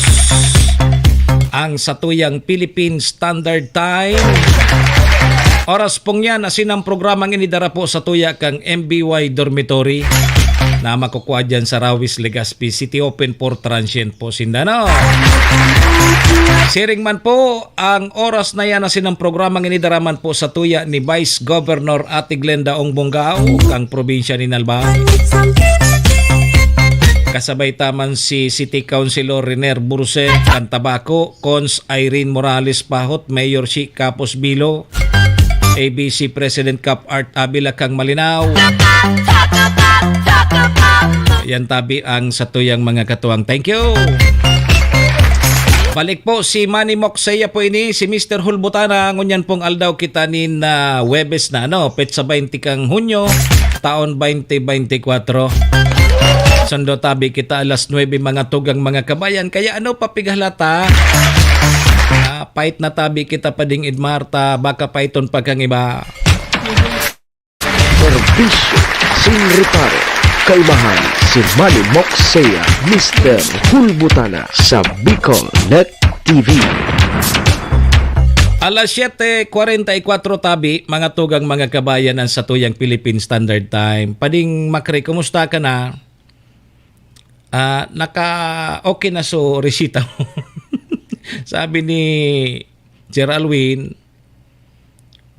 ang satuyang Philippine Standard Time. Oras pong yan, asin ang programang inidara po sa tuya kang M B Y Dormitory na makukua dyan sa Rawis, Legazpi City, open for transient po sinda, no? Siring man po, ang oras na yan asin ang programang inidara man po sa tuya ni Vice Governor Ate Glenda Ong Bongao, kang probinsya ni Nalbao. Kasabay ta man si City Councilor Riner Burse, kan Tabaco, Cons Irene Morales Pahot, Mayor Shi Capos Bilo, A B C President Cap Art Avila, kang Malinao. Yan tabi ang satuyang mga katuwang. Thank you. Balik po si Manny Moksea po ini, si Mister Hulbutana. Ngunyan pong aldaw kita nin, ah, Huwebes na, ano, petsa baynte kang Hunyo, taon baynte baynte kwatro. Sundo tabi kita alas nuebe, mga tugang, mga kabayan. Kaya ano pa pighalata? Ah, pait na tabi kita pading Edmar, ta baka paiton pa kang iba. Serbisyo sin Reparo. Kaimahan si Manny Moksea, Mister Hulbutana sa Bicol Net T V. Alas siyete kwarenta y kwatro tabi, mga tugang, mga kabayan, ang satuyang Philippine Standard Time. Pading Makri, kumusta ka na? Ah, naka-, okay na so resita mo? Sabi ni Sir Alwin,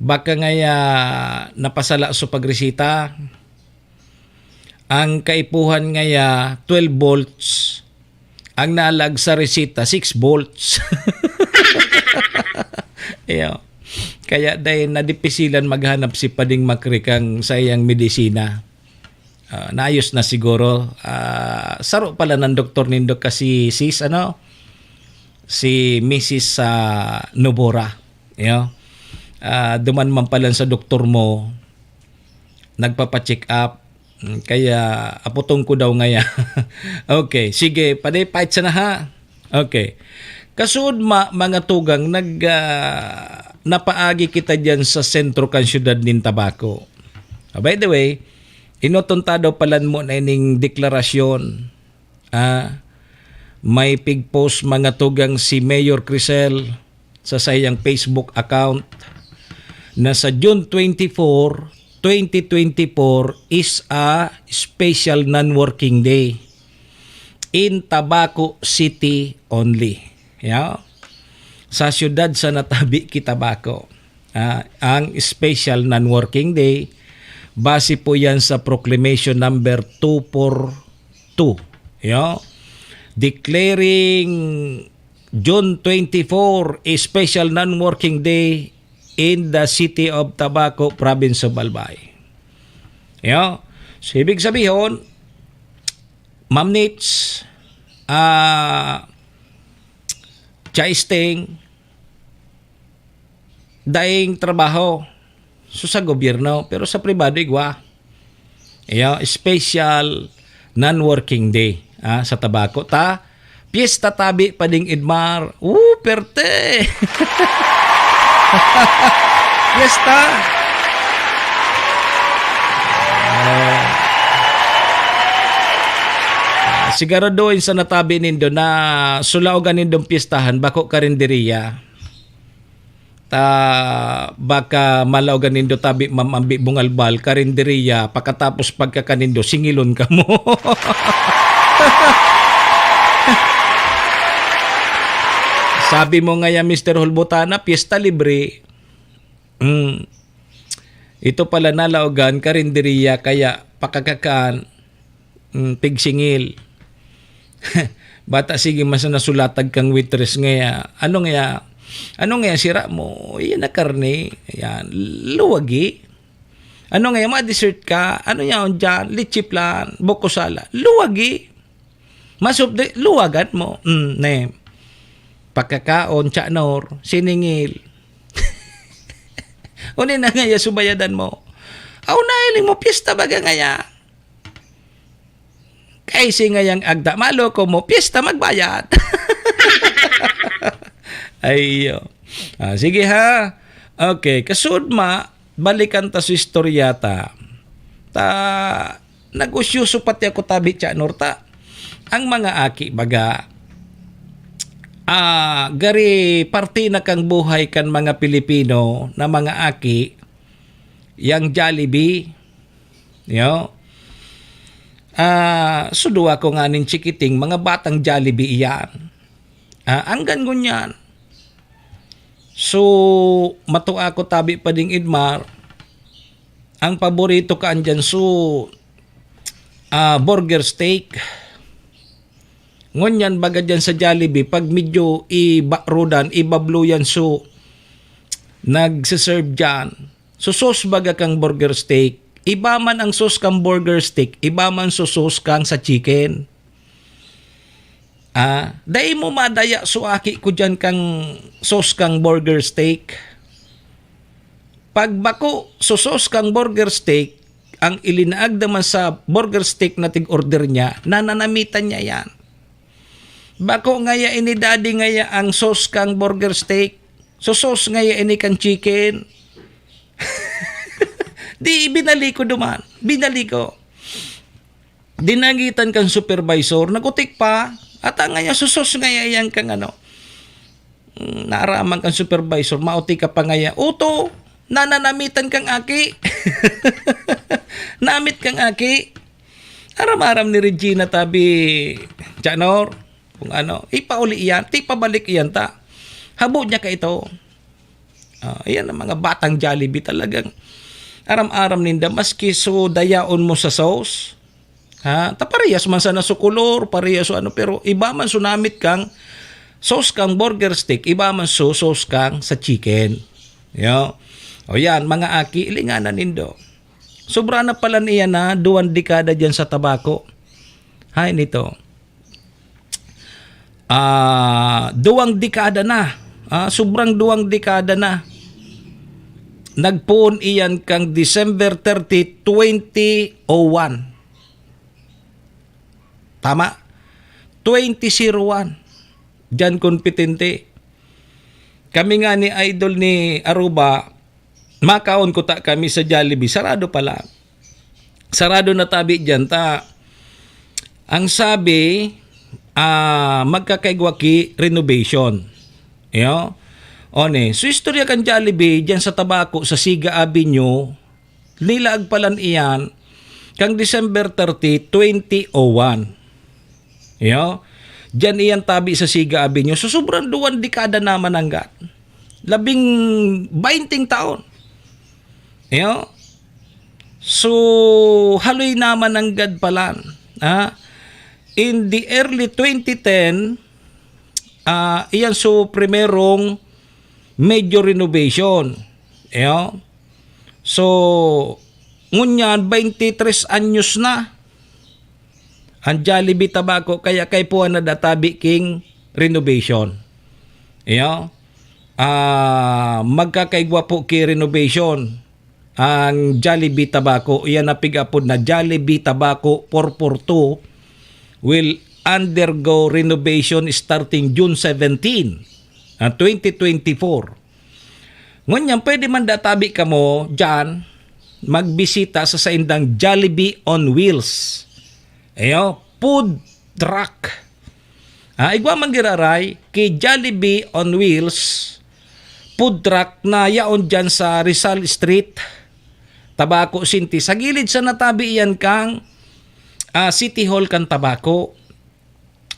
baka ngaya napasala so pagresita. Ang kaipuhan ngaya, twelve volts. Ang nalag sa resita, six volts. Iyo. Kaya dahil nadipisilan maghanap si Pading Makri kang saiyang medisina. Ah, naayos na siguro. Ah, saro pala ng doktor nindo kasi, sis, ano? Si Missus, ah, Nobora. Iyo. Ah, duman man pala sa doktor mo, nagpapa-check up. Mm, kaya aputong ko daw ngaya. Okay, sige, pade, pait sana ha. Okay. Kasuod ma-, mga tugang, nag, ah, napaagi kita diyan sa sentro kan siyudad nin Tabaco. Ah, by the way, inoton ta daw palan mo na ining deklarasyon. Ah, may pig-post, mga tugang, si Mayor Crisel sa saiyang Facebook account na sa June twenty-four, twenty twenty-four is a special non-working day in Tabaco City only. Yeah? Sa siyudad sa natabi ki Tabaco, ah, ang special non-working day, base po yan sa Proclamation Number two four two. Yeah? Declaring June twenty-four a special non-working day in the city of Tabaco, province of Albay. Yeah? So, ibig sabihin, Ma'am Nits, ah, Chai Sting, daing trabaho. So, sa gobyerno, pero sa pribado, igwa. Iyo, special non-working day, ah, sa Tabaco. Ta, piyesta tabi pa ding Edmar. Uh, perte! Piyesta! Ah, siguraduhin sa natabi nindo na sulaogan nindong piyestahan, bako karinderiya. Ta, baka malaogan nindo tabi, Ma'am Ambi Bungalbal, karinderiya, pakatapos pagkakan nindo, singilon kamo. Sabi mo nga yan, Mister Hulbutana, piyesta libre. Mm. Ito pala nalaogan, karinderiya, kaya pakakakan, mm, pigsingil. Bata, sige, mas nasulatag kang waitress ngaya. Ano ngaya? Ano ngaya sira mo? Iyan na karne. Ayan. Luwagi. Ano ngaya? Ma-dessert ka? Ano yaon dyan? Leche flan? Buko sala? Luwagi. Masupdi, luwagan mo. Mm, ne. Pagkakaon, tsanor, siningil. Uni na ngaya subayadan mo. Aw, nailing mo, piyesta baga ngaya. Kay si ngayang agda, maloko mo, piyesta magbayad. Ay, iyo. Ah, sige ha. Okay, kasud ma, balikan ta sa istorya ta. Ta, nag-usyoso pati ako tabi, Cha Norta. Ang mga aki, baga, ah, gari parte na kang buhay kan mga Pilipino na mga aki, yang Jollibee, yo. Ah, so duwa ko nganing chikiting, mga batang Jollibee iyan. Ah, anggan ngunyan. So, matua ko tabi pa ding Edmar, ang paborito ka andyan, so, ah, burger steak. Ngunyan, baga dyan sa Jollibee, pag medyo ibarodan, ibabluyan, so, nagsiserve dyan. So, sauce baga kang burger steak. Iba man ang sauce kang burger steak, iba man so sauce kang sa chicken. Ah, dai mo madaya so aki ko dyan kang sauce kang burger steak. Pag bako so sauce kang burger steak, ang ilinaag naman sa burger steak na tig-order niya, nananamitan niya yan. Bako ngaya ini, daddy, ngaya ang sauce kang burger steak. So sauce ngaya ini kang chicken. Di, binali ko duman. Binali ko. Dinagitan kang supervisor, nagutik pa. At ang ngaya, so sauce ngaya yan kang ano. Mm, naaraman kang supervisor, mauti ka pa ngaya. Uto, nananamitan kang aki. Namit kang aki. Aram-aram ni Regina tabi, Janor, kung ano, ipauli iyan, ti pabalik iyan ta. Habo niya ka ito. Ah, ayan ang mga batang Jollibee talagang aram-aram ninda, maski so dayaon mo sa sauce. Ha? Ta parehas man sana so kolor, parehas so ano, pero iba man so namit kang sauce kang burger steak, iba man so sauce kang sa chicken. Yo. O yan, mga aki, ilinganan nindo. Sobra na pala niya na duwang dekada diyan sa Tabaco. Hay nito. Ah, duwang dekada na. Ah, sobrang duwang dekada na. Nagpoon iyan kang December thirty, twenty oh one. Tama? Twenty oh one. Diyan kompetente. Kami nga ni idol ni Aruba, makaon ko ta kami sa Jollibee, sarado pala. Sarado na tabi diyan ta. Ang sabi, ah, magkakaigwa ki renovation. Yo? One, so istorya kan Jollibee diyan sa Tabaco, sa Siga Avenue, nilaag palan iyan kang December thirty, twenty oh one. Yo? Diyan iyan tabi sa Siga Avenue. So, sobrang duwang dekada naman nanggad. Labing bainting taon. Yo? So, haloy naman nanggad palan. Ha? In the early twenty ten, ah, iyan so primerong major renovation. Yo? So, ngunyan, twenty-three anyos na ang Jollibee Tabaco, kaya kaipuhan na da tabi king renovation. Iyo, ah, magkakaigwa po ki renovation ang Jollibee Tabaco. Iyan na pig-apod na Jollibee Tabaco four four two will undergo renovation starting June seventeen, ah, twenty twenty-four. Ngunyan, pwede man da tabi kamo diyan magbisita sa saindang Jollibee on Wheels. Ayo, food truck. Ah, igwa man giraray ki Jollibee on Wheels, food truck na yaon diyan sa Rizal Street, Tabaco City. Sa gilid sa natabi iyan kang, ah, City Hall kan Tabaco.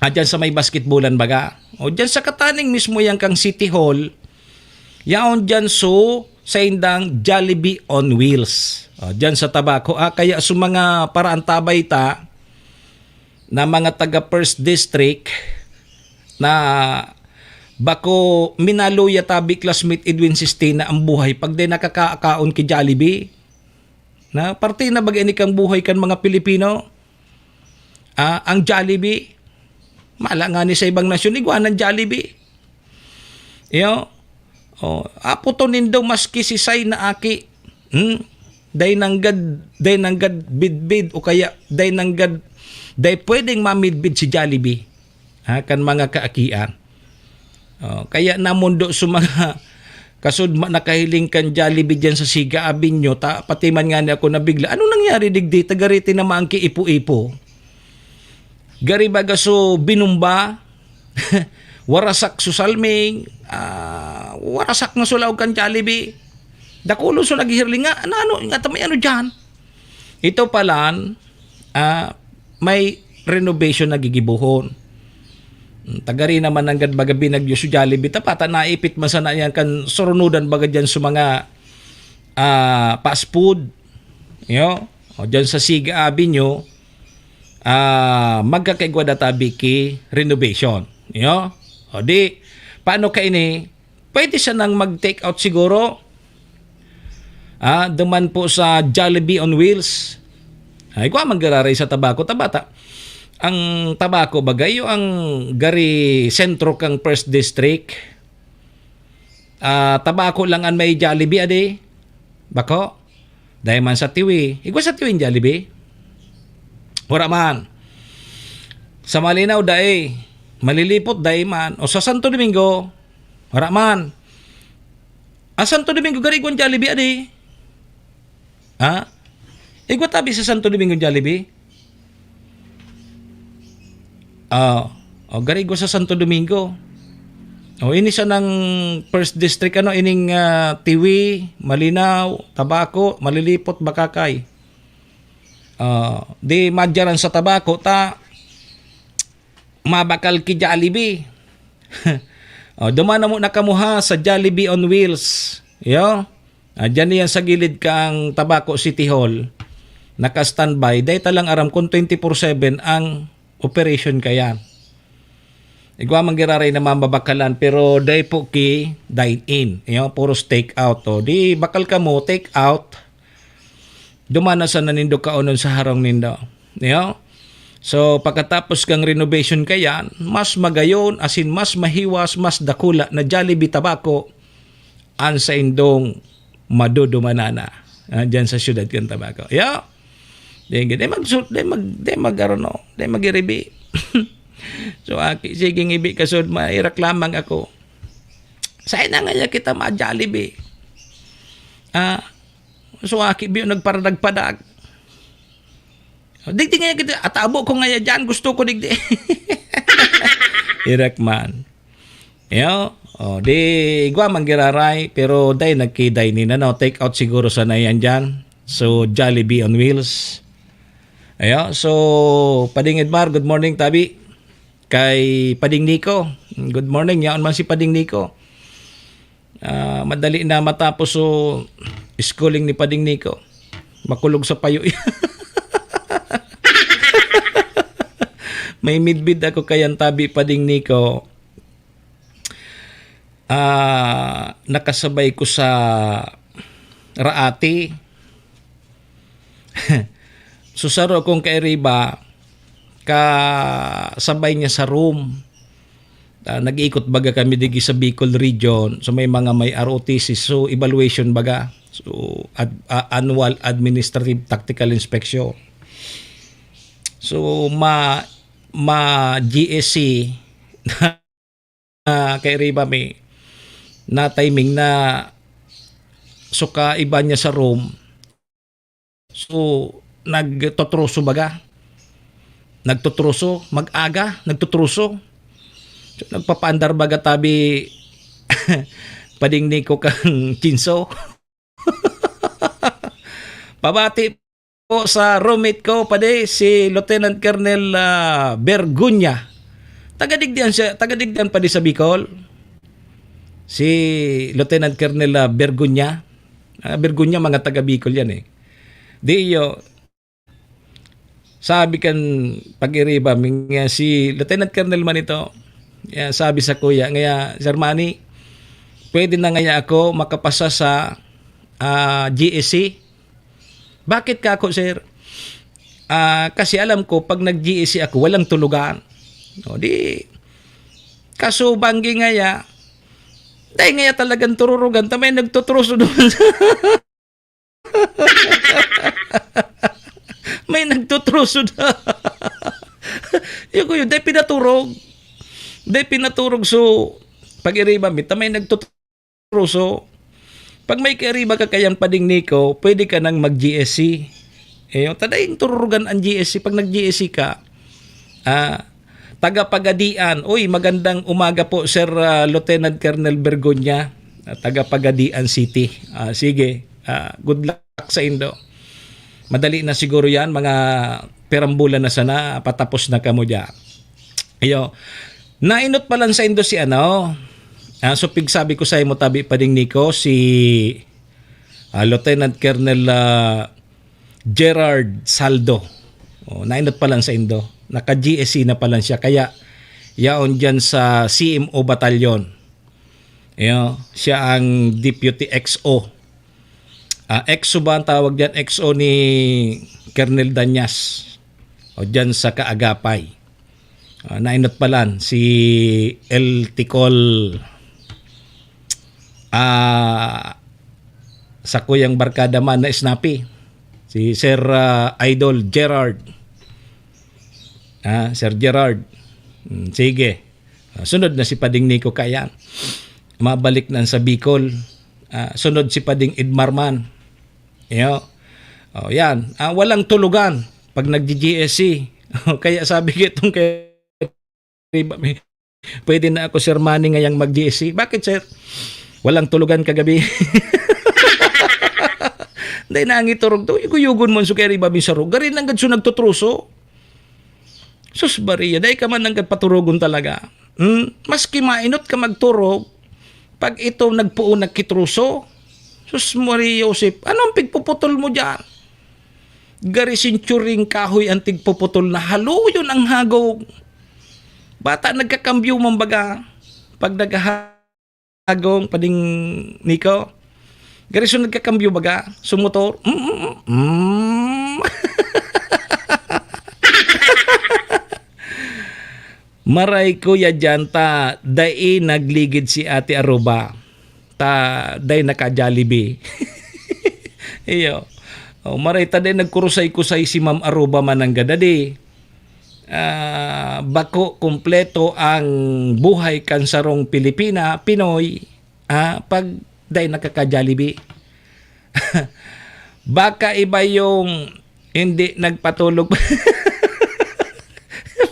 Ah, dyan sa may basketballan baga. O dyan sa kataning mismo yan kang City Hall, yaon dyan so saindang Jollibee on Wheels. O, dyan sa Tabaco. Ah, kaya sa mga paraantabay ta na mga taga First District na bako minaluya tabi classmate Edwin Sistina ang buhay pag di nakakaakaon ki Jollibee. Na parte na baga ini kang buhay kan mga Pilipino. Ah, ang Jollibee, Mala nga ni sa ibang nasyon, igwa ng Jollibee. Iyo. Oh, aputon nindo maski si Say na aki. Hmm? Dai nanggad, dai nanggad bidbid o kaya dai nanggad, dai pwedeng mamidbid si Jollibee. Ha, kan mga kaakian. Oh, kaya namundo sa mga kasudma nakahiling kan Jollibee diyan sa Siga Avenue, ta, pati man nga ni ako nabigla. Ano nangyari digdi? Tagariti na maangki ipo-ipo. Gari baga so binumba, warasak so salming, ah, warasak na so laog kan Jollibee. Dakulon so naghihirling nga, ano, ano, nga tamay ano dyan? Ito palan, ah, may renovation na gigibohon. Hmm, tagari naman nanggad baga binagyo so Jollibee, ta pata naipit man sana yan kan surunudan baga dyan sa mga, ah, fast food. Yo, o dyan sa Siga Avenue, ah, magkakaigwa na tabi ki renovation. Yo, o di, paano ka ini? Pwede siya nang mag-take out siguro. Ah, duman po sa Jollibee on Wheels. Ay, kwa man giraray sa Tabaco, tabata. Ang Tabaco, bagay, yung ang gari sentro kang First District. Ah, Tabaco lang ang may Jollibee, adi. Bako? Dai man sa Tiwi. Igwa sa Tiwi ang Jollibee? Wala man. Sa Malinaw, dai. Malilipot, dai man. O sa Santo Domingo, wala man. Ah, Santo Domingo, gari igwa ang Jollibee, adi. Ha? Igwa tabi sa Santo Domingo Jollibee? Ah, o, gari igwa sa Santo Domingo. O, ini sa nang First District, ano, ining, ah, Tiwi, Malinaw, Tabaco, Malilipot, Bakakay. Ah, di madyaran sa Tabaco, ta, mabakal ki Jollibee. O, duman na mo na kamuha sa Jollibee on Wheels. Yo. Ah, dyan yan sa gilid kang Tabaco City Hall. Naka-standby. Dahil talang aram kung twenty-four seven ang operation kayan. Igwa man giraray na mamabakalan, pero dai po ki dine-in. Yo, puros take out. O, di bakal ka mo, take out. Duman na sa nanindo kaonon sa harong nindo. Yo? So, pagkatapos kang renovation kayan, mas magayon, asin mas mahiwas, mas dakula na Jollibee Tabaco, an saindong madudumanana, ah, dyan sa siyudad kan Tabaco. Ya. Di, di mag, di mag, di mag, ano, di mag-iribi. So, aki, sige, ngibi kasud, mairak lamang ako. Saan na nga kita ma-Jollibee? Ah, so, aki, biyo, nagparadag-padag. Digdi nga kita, atabo ko nga ya dyan, gusto ko digdi. Irak man. Yo, o, di, igwa man giraray, pero dai nagkiday ni, ano, take out siguro sana yan dyan. So, Jollibee on Wheels. Ayo, so, Pading Edmar, good morning, tabi. Kay Pading Nico, good morning, yaon man si Pading Nico. Ah, madali na matapos so schooling ni Pading Nico. Makulog sa payo. May midbid ako kayan tabi, Pading Nico. Ah, nakasabay ko sa Raati. So, saro kong kairiba, kasabay niya sa room. Ah, nag-iikot baga kami digi sa Bicol region. So, may mga may R O T C. So, evaluation baga. So, ad-, ah, annual administrative tactical inspection. So, ma-, ma-G S C na kairiba mi na timing na suka iba niya sa room. So, nagtotruso baga. Nagtotruso, mag-aga, nagtotruso. So, nagpapaandar baga tabi Pading Nico kang Chinso. Pabati po sa roommate ko, padi, si Lieutenant Colonel, ah, Bergunya. Taga digdian siya, taga digdian padi sa Bicol. Si Lieutenant Colonel, ah, Bergunya. Ah, Bergunya, mga taga Bicol yan eh. Di iyo, sabi kan pag-iriba, nga si Lieutenant Colonel man ito, ya, sabi sa kuya, ngaya, "Sir Manny, pwede na ngaya ako makapasa sa, ah, G S C?" "Bakit ka ako, sir?" "Ah, kasi alam ko, pag nag-G S C ako, walang tulugan." O di, kaso banggi ngaya, dai ngaya talagang tururugan ta may nagtutroso duman sa may nagtutroso na. Yun ko yun, dai pinaturog. Dai pinaturog, so, pag-iriba mi ta may nagtutroso. Pag may kairiba ka kayang Pading Nico, pwede ka nang mag-G S C. Eh, ta daing tururugan ang G S C. Pag nag-G S C ka, ah, taga Pagadian. Uy, magandang umaga po, Sir, ah, Lieutenant Colonel Bergonya, ah, taga Pagadian City. Ah, sige, ah, good luck sa indo. Madali na siguro yan, mga pirang bulan na sana, patapos na kamo dyan. Iyo, nainot pa lang sa indo si ano, ah, so pigsabi ko sa imo tabi Pading Nico, si, ah, Lieutenant Colonel, ah, Gerard Saldo. Oh, nainot pa lang sa indo. Naka-G S C na pa lang siya. Kaya, yaon dyan sa C M O Batalyon. Iyo, siya ang Deputy X O. Ah, X O ba ang tawag dyan? X O ni Colonel Danyas. O dyan sa Kaagapay. Ah, nainot pa lang si El Ticol, ah, sa kuyang barkada man na Snappy. Si Sir, ah, Idol Gerard. Ah, Sir Gerard. Hmm, sige. Ah, sunod na si Pading Nico Kayan. Mabalik na sa Bicol. Ah, sunod si Pading Edmar man. Iyo. Oh, yan. Ah, walang tulugan pag nag-G S C. Kaya sabi ko itong kay Riba, may, pwede na ako, Sir Manny, ngayang mag-G S C. Bakit, sir? Walang tulugan kagabi. Dahil nangiturog to, iguyugon mo ang sukeri babi sa rog. Garin lang gadso nagtutruso. Sus, Maria, dai ka man nanggad paturugon talaga. Hmm? Maski mainot ka magturog, pag ito nagpuon nagkitruso. Sus, Maria Joseph, anong pigpuputol mo dyan? Gari sinturing kahoy ang tigpuputol na haluyon ang hagong. Bata nagkakambyo man baga. Pag naghahagong, Pading Nico. Gari so nagkakambyo baga. So motor. Mm, mm, mm, mm. Maray, Kuya Jan, ta dai nagligid si Ate Aruba. Ta dai naka-Jollibee. Iyo. Oh, maray ta dai nagkurusay-kusay si Ma'am Aruba mananggad, adi. Ah, bako kumpleto ang buhay kan sarong Pilipina, Pinoy, ah, pag dai nakaka-Jollibee. Baka iba yung hindi nagpatulog.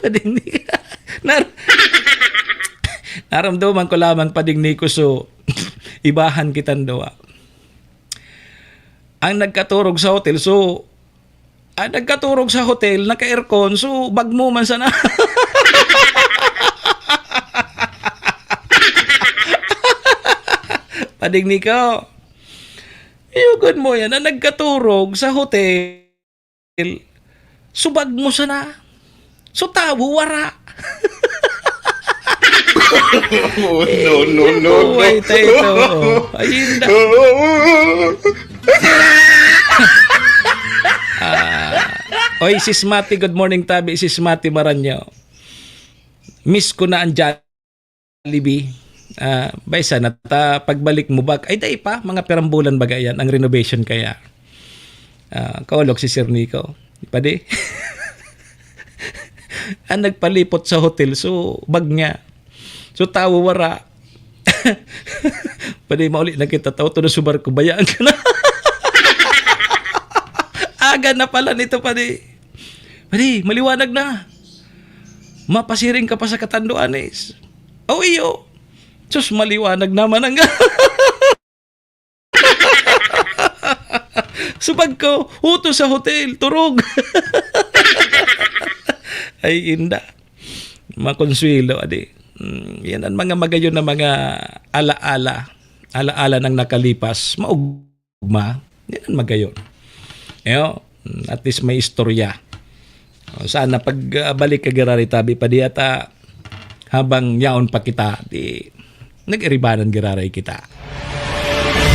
Pading Ni-, nar-, naramdaman ko lamang, Pading Nico, so, ibahan kitang duwa. Ang nagkaturog sa hotel, so, ang nagkaturog sa hotel, naka-aircon, so, bagmo man sana. Pading Nico, yugon mo yan, ang nagkaturog sa hotel, so, bagmo sana. So, tawo, wara. Oh, no, no, no, no. Buhay tayo ito. Oh, ayun na. Ah, oy, Sis Mati, good morning, tabi, Sis Mati Maranyo. Miss ko na ang Jollibee. Ah, bay, sana ta pagbalik mo bak-, ay, dai pa, mga pirang bulan baga yan, ang renovation kaya. Ah, kaulog si Sir Nico. Padi? Ang nagpalipot sa hotel, so, bag niya. So, tawo wara. Padi, mauli na kita, tao, to na subar ko, bayaan ka na. Aga na pala nito, padi. Padi, maliwanag na. Mapasiring ka pa sa katanduanes. O, iyo. Sus, maliwanag naman ang subag ko, huto sa hotel, turog. Ay, inda. Makonsuelo, adi. Mm, yan ang mga magayon na mga alaala. Alaala ng nakalipas. Maugma. Yan ang magayon. Eyo, mm, at least may istorya. O, sana pag, ah, balik ka, girari tabi pa di ata, habang yaon pa kita, di nag-iribanan giraray kita.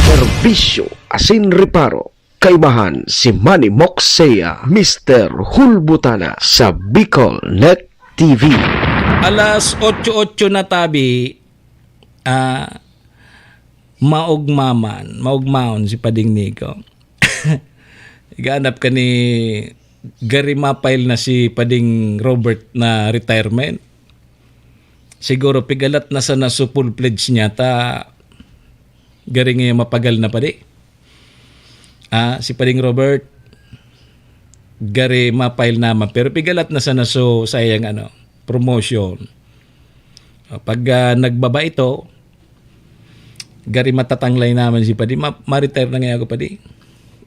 Serbisyo asin reparo. Kaibahan si Manny Moxea, Mister Hulbutana sa Bicol Net T V. Alas otso-otso na tabi, ah, maugmaman, maugmaon si Pading Nico. Ganap ka ni gari ma-file na si Pading Robert na retirement. Siguro pigalat na sana so full-fledged niya ta gari nga mapagal na padi. Ah, si Pading Robert, gari ma-file naman, pero pigalat na sana so sayang ano, promotion. Ah, pag, ah, nagbaba ito, gari matatanglay naman si Padi, ma-, ma-retire na ngayon ako, Padi.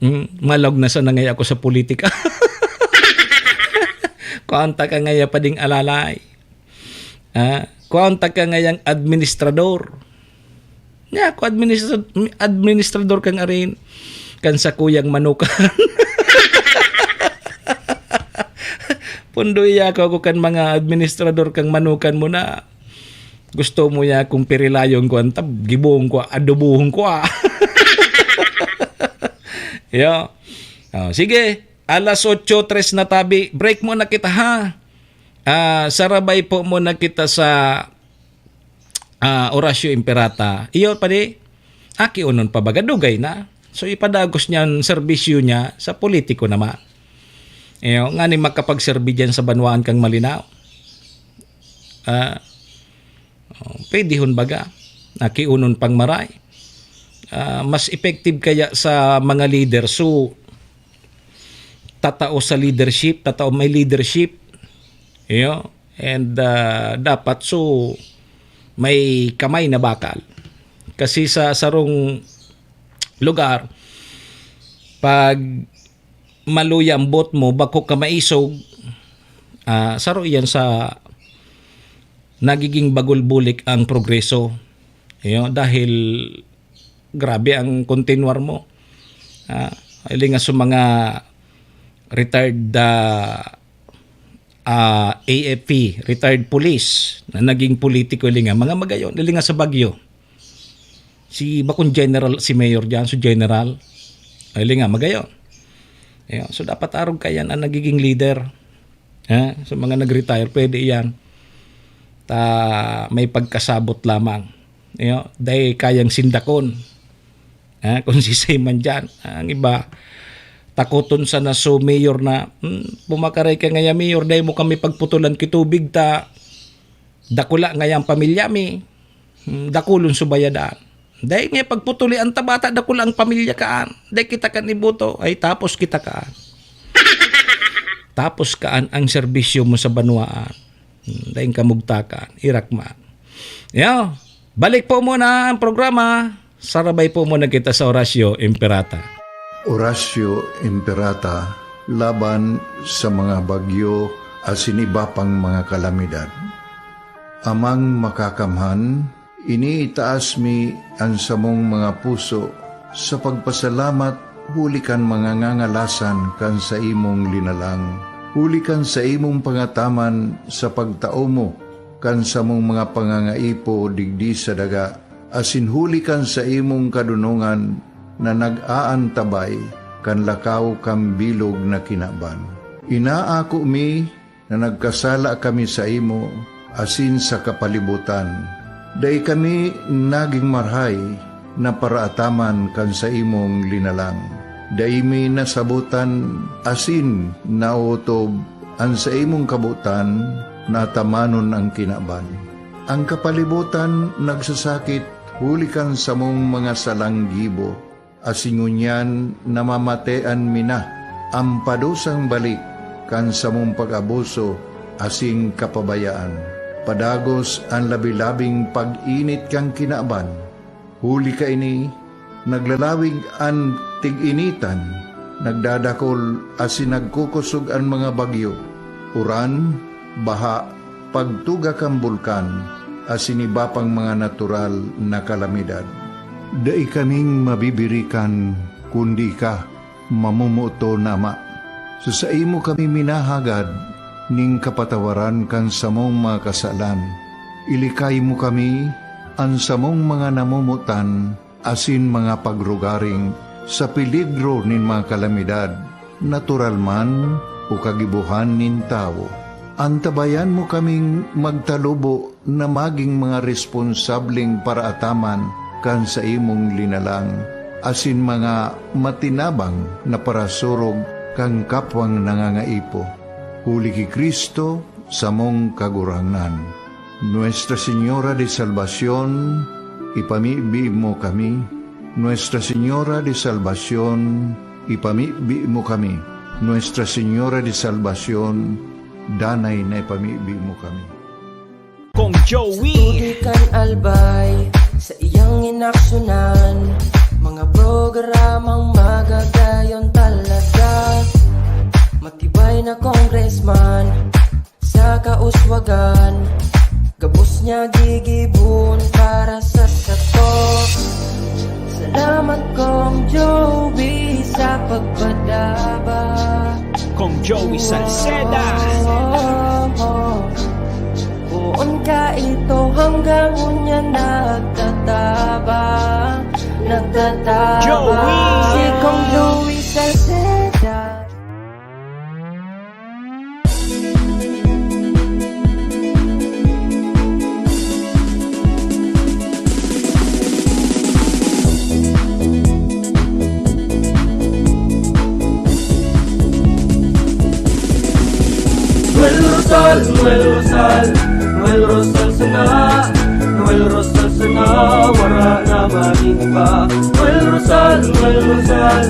Mm, malog na sana ngayon ako sa politika. Kuanta ka ngayon, Pading Alalay. Ah, kuanta ka ngayang administrador. Nya, ako administra-, administrador kang arin. Kan sa kuyang manukan. Pundo iya ako, ako kan mga administrador kang manukan mo na gusto mo ya kung pirilayon ko ang tab, gibong ko, adobohon ko, ah. Yo. Oh, sige, alas otso tres na tabi. Break muna kita, ha? Ah, sarabay po muna kita sa, ah, Horacio Imperata. Iyo, padi, aki unon pa baga, dugay na. So, ipadagos niya ang serbisyo niya sa politiko naman. Iyo, ngani makapagserbi diyan sa banwaan kang Malinao. Ah, oh, pwede hon baga. Aki unon pang maray. Ah, mas effective kaya sa mga leader. So, tatao sa leadership, tatao may leadership. Iyo. And, ah, dapat so may kamay na bakal. Kasi sa sarong lugar, pag maluya ang boot mo, bako ka maisog, ah, saro iyan sa nagiging bagulbulik ang progreso. Iyo, dahil grabe ang kontinwar mo. Ah, ilinga sa mga retired, ah, ah, A F P, retired police, na naging politiko, ilinga, mga magayon, ilinga sa Baguio. Si bakong general, si mayor diyan, so general, ilinga, magayon. Iyo, so dapat arog kayan ang nagiging leader. Eh, sa mga nag-retire, pwede iyan. Ta may pagkasabot lamang. Iyo, dai kayang sindakon. Eh, kung sisay man diyan, ang iba, takoton sana so mayor na, "Hmm, pumakaray ka ngaya, mayor, dai mo kami pagputulan ki tubig ta dakula ngayang pamilya mi." Hmm, dakulon so bayadan. Dai nga pagputuli an tabata, dakula ang pamilya kaan. Dai kita kan iboto, ay tapos kita kaan. Tapos kaan ang serbisyo mo sa banwaan. Hmm, dai ka mugtakan, irak man. Yo, balik po muna ang programa. Sarabay po muna kita sa Orasyo Imperata. Orasyo Imperata laban sa mga bagyo asin iba pang mga kalamidad. Amang Makakamhan, iniitaas mi an samong mga puso sa pagpasalamat huli kan mga ngangalasan kan saimong linalang, huli kan saimong pangataman sa pagtao mo kan samong mga pangangaipo digdi sa daga, asin huli kan saimong kadonongan na nag-aantabay kan lakaw kan bilog na kinaban. Inaako mi na nagkasala kami saimo asin sa kapalibotan. Dai kami nagin marahay na paraataman kan saimong linalang. Dai mi nasabotan asin naotob an saimong kabotan na atamanon an kinaban. An kapalibotan nagsasakit huli kan samong mga salang gibo, asin ngunyan namamatean mi na an padusang balik kan samong pag-abuso asin kapabayaan. Padagos an labi-labing pag-init kan kinaban. Huli kaini, naglalawig an tig-initan, nagdadakol asin nagkukosog an mga bagyo, uran, baha, pagtuga kan bulkan, asin iba pang mga natural na kalamidad. Dai kaming mabibirikan kundi ika, mamomoton na Ama. Sa saimo kami minahagad nin kapatawaran kan samong mga kasalan. Ilikay mo kami, an samong mga namomotan, asin mga pagrugaring sa peligro nin mga kalamidad, natural man o kagibohan nin tawo. Antabayan mo kaming magtalubo na magin mga responsableng paraataman kan saimong linalang, asin mga matinabang na parasurog kan kapwang nangangaipo. Huli ki Cristo, samong Kagurangnan. Nuestra Señora de Salvacion, ipamibi mo kami. Nuestra Señora de Salvacion, ipamibi mo kami. Nuestra Señora de Salvacion, danay na ipamibi mo kami. Kong Joey. Tubig kan Albay, sa iyang inaksyonan, mga programang magagayon talaga. Matibay na congressman, sa kauswagan, gabos niya gigibon para sa sato. Salamat, Kong Joey, sa pagpadaba. Kong Joey Salceda. Poon ka ito hanggang unya nagtataba, nagtataba. Joey! Si Kong Joey Salceda. Noel Rosal, Noel Rosal, Noel Rosal sana, Noel Rosal sana, wara na man iba. Noel Rosal, Noel Rosal,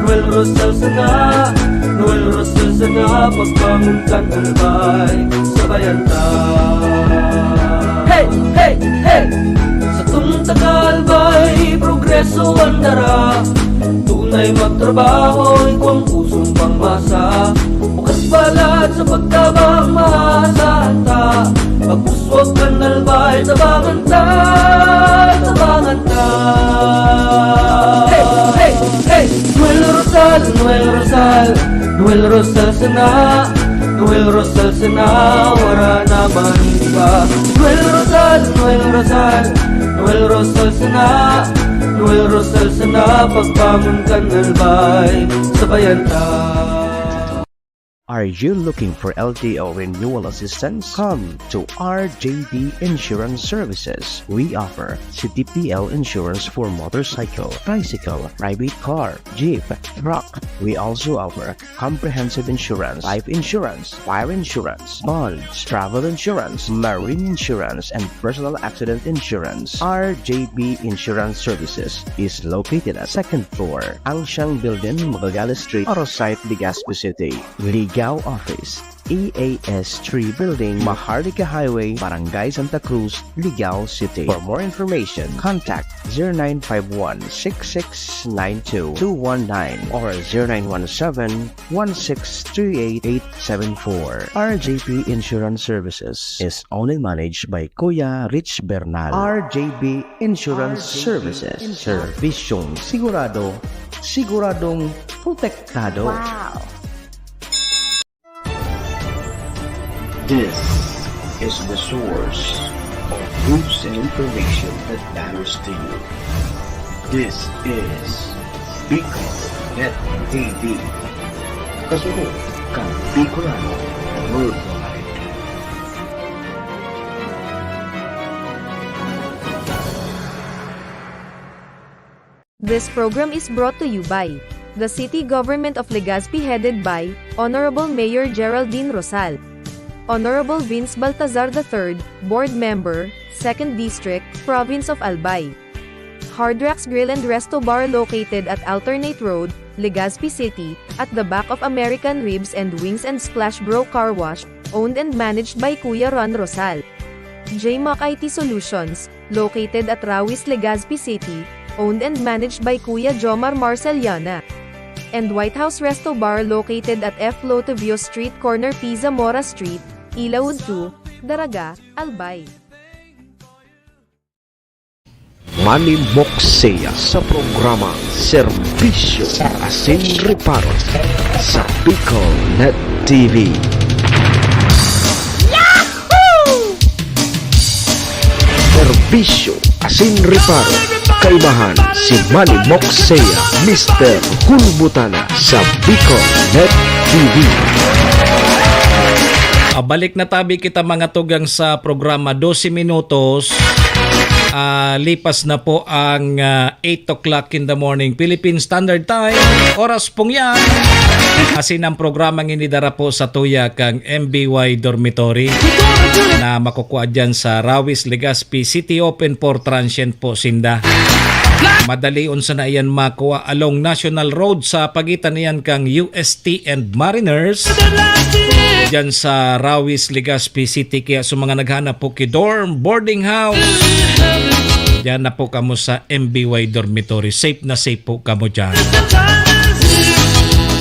Noel Rosal sana, Noel Rosal sana, pagbangon kan Albay, sabayan ta. Hey, hey, hey! Satong taga-Albay, progreso an dara. Tunay magtrabaho, igwang pusong pangmasa. Bukas palad sa pagtabang, maasahan ta. Pag-uswag kan Albay, tabangan ta, tabangan ta. Hey, hey, hey! Noel Rosal, Noel Rosal, Noel Rosal sana, Noel Rosal sana, wara na man iba. Noel Rosal, Noel Rosal, Noel Rosal sana, Noel Rosal sana, pagbangon kan Albay, sabayan ta. Are you looking for L T O renewal assistance? Come to R J B Insurance Services. We offer C T P L insurance for motorcycle, tricycle, private car, jeep, truck. We also offer comprehensive insurance, life insurance, fire insurance, bonds, travel insurance, marine insurance, and personal accident insurance. R J B Insurance Services is located at second floor, Angsiang Building, Magallanes Street, Arosite, Legazpi City. Ligao Office, E A S three Building, Maharlika Highway, Barangay Santa Cruz, Ligao City. For more information, contact zero nine five one six six nine two two one nine or zero nine one seven one six three eight eight seven four. R J P Insurance Services is owned and managed by Kuya Rich Bernal. R J P Insurance Services. Servisyong sigurado, siguradong protektado. Wow! This is the source of news and information that matters to you. This is Bicol Net T V. Kasunod kan Bicolano Worldwide. This program is brought to you by the City Government of Legazpi, headed by Honorable Mayor Geraldine Rosal, Honorable Vince Baltazar the third, Board Member, Second District, Province of Albay. Hard Rocks Grill and Resto Bar, located at Alternate Road, Legazpi City, at the back of American Ribs and Wings and Splash Bro Car Wash, owned and managed by Kuya Ron Rosal. J Mac I T Solutions, located at Rawis, Legazpi City, owned and managed by Kuya Jomar Marceliana. And White House Resto Bar, located at F Lotivio Street, corner P Zamora Street, Ilaud two, Daraga, Albay. Manny Moxea sa programang Serbisyo asin Reparo sa Bicol Net T V. Serbisyo asin Reparo, kaibahan si Manny Moxea, Mister Hulbutana sa Bicol Net T V. Ah, balik na tabi kita, mga tugang, sa programa. Dose minutos, ah, lipas na po ang, ah, eight o'clock in the morning, Philippine Standard Time. Oras pong yan. Asin ang programang ini dara po sa tuya kang M B Y Dormitory na makukuha dyan sa Rawis, Legazpi City, open for transient po sinda. Madalion sana iyan makuha along National Road sa pagitan niyan kang U S T and Mariners. Diyan sa Rawis, Legazpi City. Kaya sa mga naghanap po ki dorm, boarding house, diyan na po kamo sa M B Y Dormitory. Safe na safe po kamo diyan.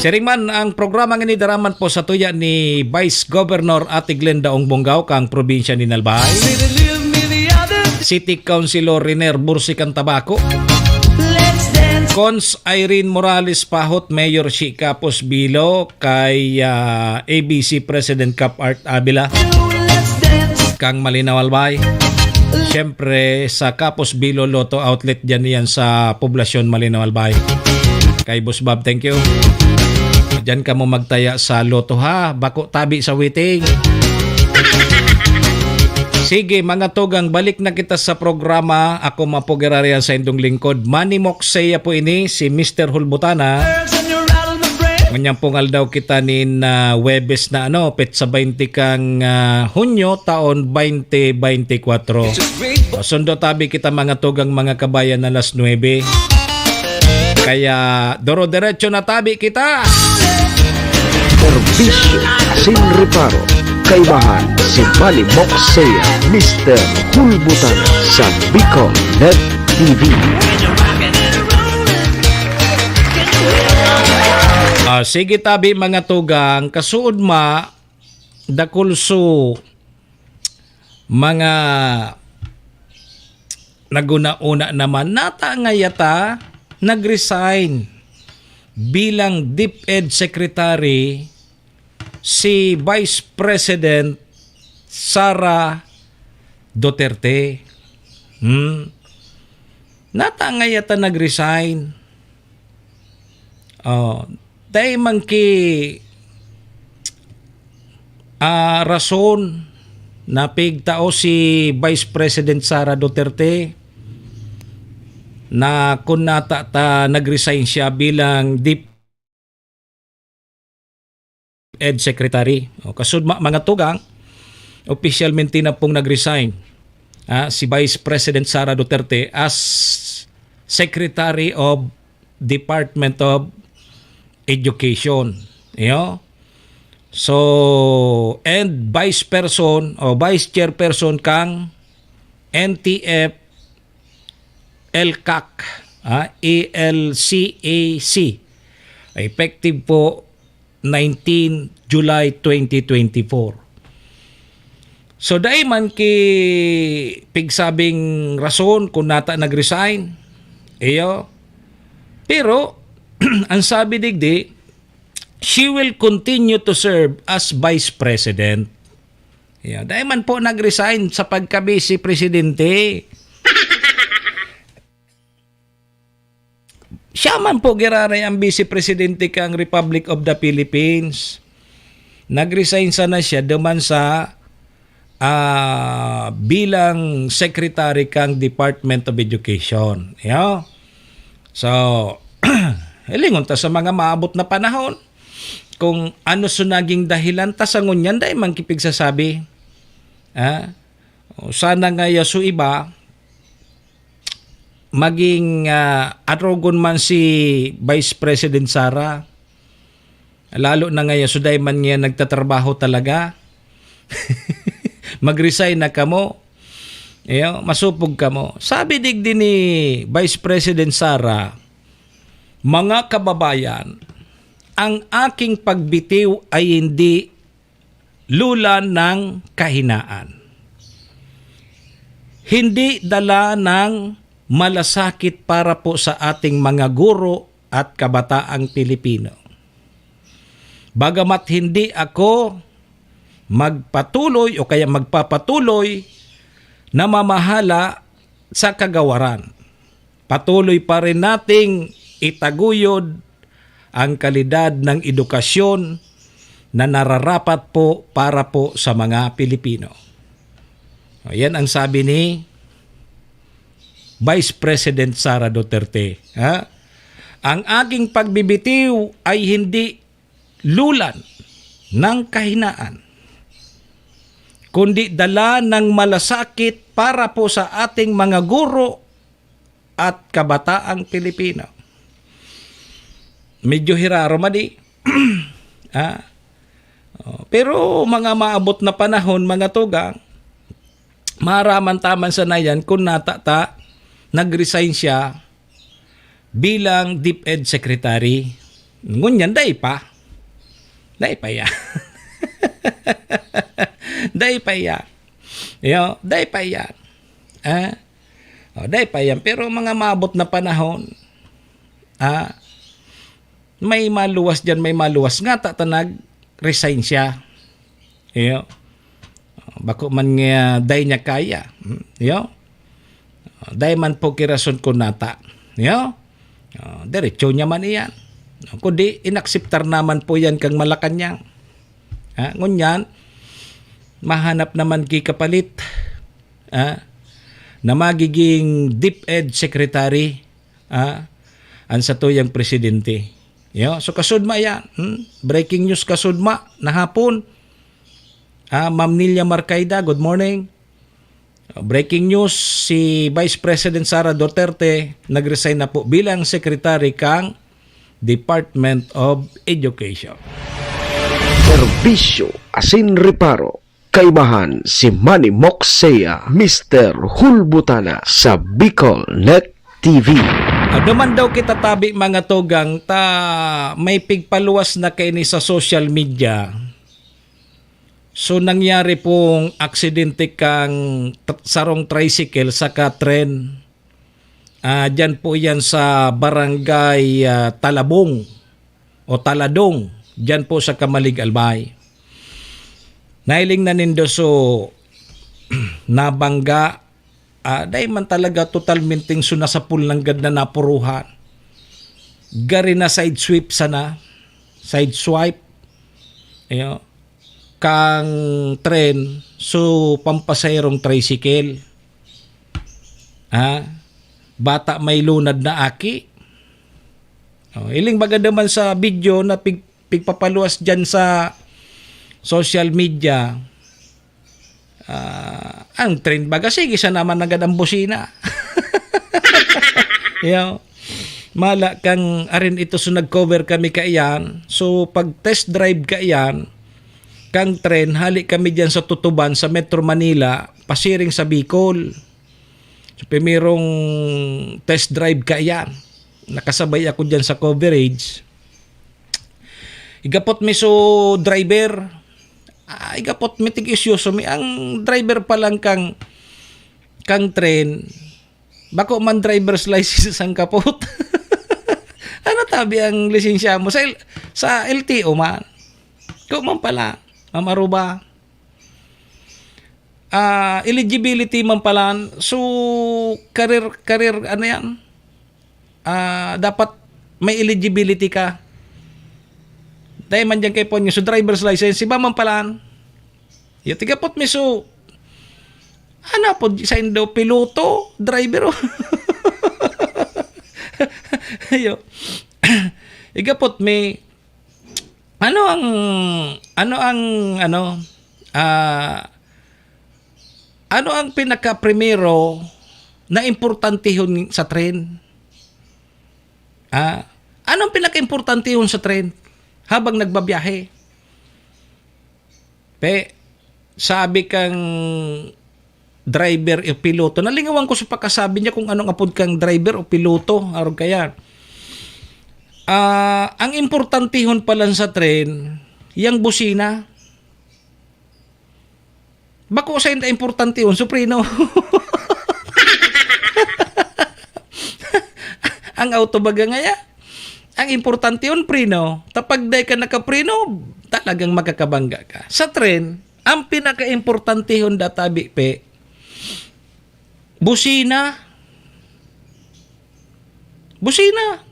Siring man, ang programang ini dara man po sa tuya ni Vice Governor Ate Glenda Ong Bongao kang probinsya ni Albay. City Councilor Riner Bursi kang Tabaco. Cons Irene Morales Pahot, Mayor si Capos Bilo, kay, ah, A B C President Cap Art Avila kang Malinaw Albay. Siyempre, sa Capos Bilo Lotto Outlet, diyan iyan sa Poblacion, Malinaw Albay. Kay Boss Bob, thank you. Diyan kamo magtaya sa Lotto, ha? Bako tabi sa waiting. Sige, mga tugang, balik na kita sa programa. Ako, Mapo Geraria, sa indong lingkod. Manny Moxea po ini, si Mister Hulbutana. Ngunyan pong aldaw kita nin, ah, Huwebes na, ano, petsa baynte kang, ah, Hunyo, taon baynte baynte kwatro. O, sundo tabi kita, mga tugang, mga kabayan, alas nuebe. Kaya, doro-derecho na tabi kita. Serbisyo sin reparo. Kaibahan si Manny Moxea, Mister Hulbutana sa Bicol Net T V. Ah, sige tabi, mga tugang, kasuod ma, dakul su mga naguna-una naman. Nata ngaya ta nag-resign bilang DepEd Secretary si Vice President Sara Duterte. Hmm. Nata ngaya ta nag-resign. Oh, dai man ki, ah, rason na pigtao si Vice President Sara Duterte na kun nata ta nag-resign siya bilang DepEd Secretary. O, kasudma, mga tugang, opisyalmente na pong nag-resign, ah, si Vice President Sara Duterte as Secretary of Department of Education. Iyo. So, and vice person o vice chairperson kang N T F ELCAC, ah, E L C A C. Effective po nineteen July twenty twenty-four. So, dai man ki pigsabing rason kung nata nag-resign. Iyo. Pero, ang sabi digdi, she will continue to serve as Vice President. Iyo. Dai man po nag-resign sa pagka-Vice Presidente. Siya man po giraray ang Vice Presidente kang Republic of the Philippines. Nag-resign sana siya duman sa, ah, bilang secretary kang Department of Education. Yo? So, hilingon ta sa mga maabot na panahon kung ano so naging dahilan ta sa ngunyan dai man ki pigsasabi. Ah? O, sana nga ya so iba, maging, ah, arogon man si Vice President Sara, lalo na ngayon, so dai man ngayon nagtatrabaho talaga. Mag-resign na kamo. Iyo, masupog kamo. Sabi digdi ni Vice President Sara, "Mga kababayan, ang aking pagbitiw ay hindi lula ng kahinaan. Hindi dala ng malasakit para po sa ating mga guro at kabataang Pilipino. Bagamat hindi ako magpatuloy o kaya magpapatuloy na mamahala sa kagawaran, patuloy pa rin nating itaguyod ang kalidad ng edukasyon na nararapat po para po sa mga Pilipino. O, yan ang sabi ni Vice President Sara Duterte, ha? "Ang aking pagbibitiw ay hindi lulan ng kahinaan, kundi dala ng malasakit para po sa ating mga guro at kabataang Pilipino." Medyo hiraro madi. Ah. Oh, pero mga maabot na panahon, mga tugang, maaraman ta man sana yan kun nata ta nag-resign siya bilang DepEd Secretary. Ngunyan, dai pa. Dai pa yan. Dai pa yan. Yo, dai pa yan. Ah? Oh, dai pa yan. Pero mga maabot na panahon, ah, may maluwas dyan, may maluwas. Nga ta, ta nag-resign siya. Iyo. Bako man nga dai niya kaya. Hmm, iyo. Dai man po kirason ko nata. Iyo. Ah, diretso niya man iyan. Kundi, inakseptar naman po yan kang Malacañang. Ha? Ngunyan, mahanap naman ki kapalit. Ha? Na magiging DepEd Secretary, ha? Ang satuyang presidente. Yo, so kasudma yan. Hmm? Breaking news kasudma, na hapon. Ah, Ma'am Nilia Marcaida, good morning. Breaking news, si Vice President Sara Duterte nag-resign na po bilang secretary kang Department of Education. Serbisyo asin reparo. Kaibahan si Manny Moksea, Mister Hulbutana sa Bicol Net T V. Aduman daw kita tabi, mga tugang, ta may pigpaluwas na kaini sa social media. So, nangyari pong aksidente kang t-, sarong tricycle saka tren. Ah, diyan po yan sa barangay, ah, Talabong o Taladong. Diyan po sa Camalig, Albay. Nahiling na nindo, so, nabangga, ah, dai man talaga totalmenteng so nasapul nanggad na napuruhan. Gari na side sweep sana, side swipe. Ayo. Kang tren, so pampasaherong tricycle. Ha? Bata may lunad na aki. Oh, iling baga naman sa video na pig-, pigpapaluwas dyan sa social media. Ah, ang tren baga, sige sa naman agad ang busina. Yo, mala kang arin ito, so nag-cover kami kaiyan. So, pag test drive kaiyan, kang tren, hali kami diyan sa Tutuban, sa Metro Manila, pasiring sa Bicol. So, primerong test drive kaiyan. Nakasabay ako diyan sa coverage. Igapot mi so driver. Ah, igapot mi, tig-isyoso mi. Ang driver pa lang kang, kang tren, bako man driver's license ang kapot. Ano tabi ang lisensya mo? Sa L-, sa L T O man. Ko man pala, Ma'am Aruba. Ah, eligibility man pala. So, career, career, ano yan? Ah, dapat may eligibility ka. Dahil man dyan kay Ponyo, so driver's license, iba man pala. Yung tigapot mi, so, ano po, sa indo, piloto, driver, oh. Ayo. Igapot mi, ano ang, ano ang, ano, ah, ano ang pinaka-primero na importantehon sa tren? Ah, ano ang pinaka-importantehon sa tren habang nagbabiyahe? Pe, sabi kang driver o piloto, nalingawan ko sa pagkasabi niya kung anong apod kang driver o piloto, arog kaya. Ah, ang importantehon pala sa tren, yang busina. Bako sa inda importantehon, so preno. Ang auto baga ngaya, ang importantehon, preno. Ta pag dai ka nakapreno, talagang makakabangga ka. Sa tren, ang pinaka-importantehon databi, pe, busina. Busina.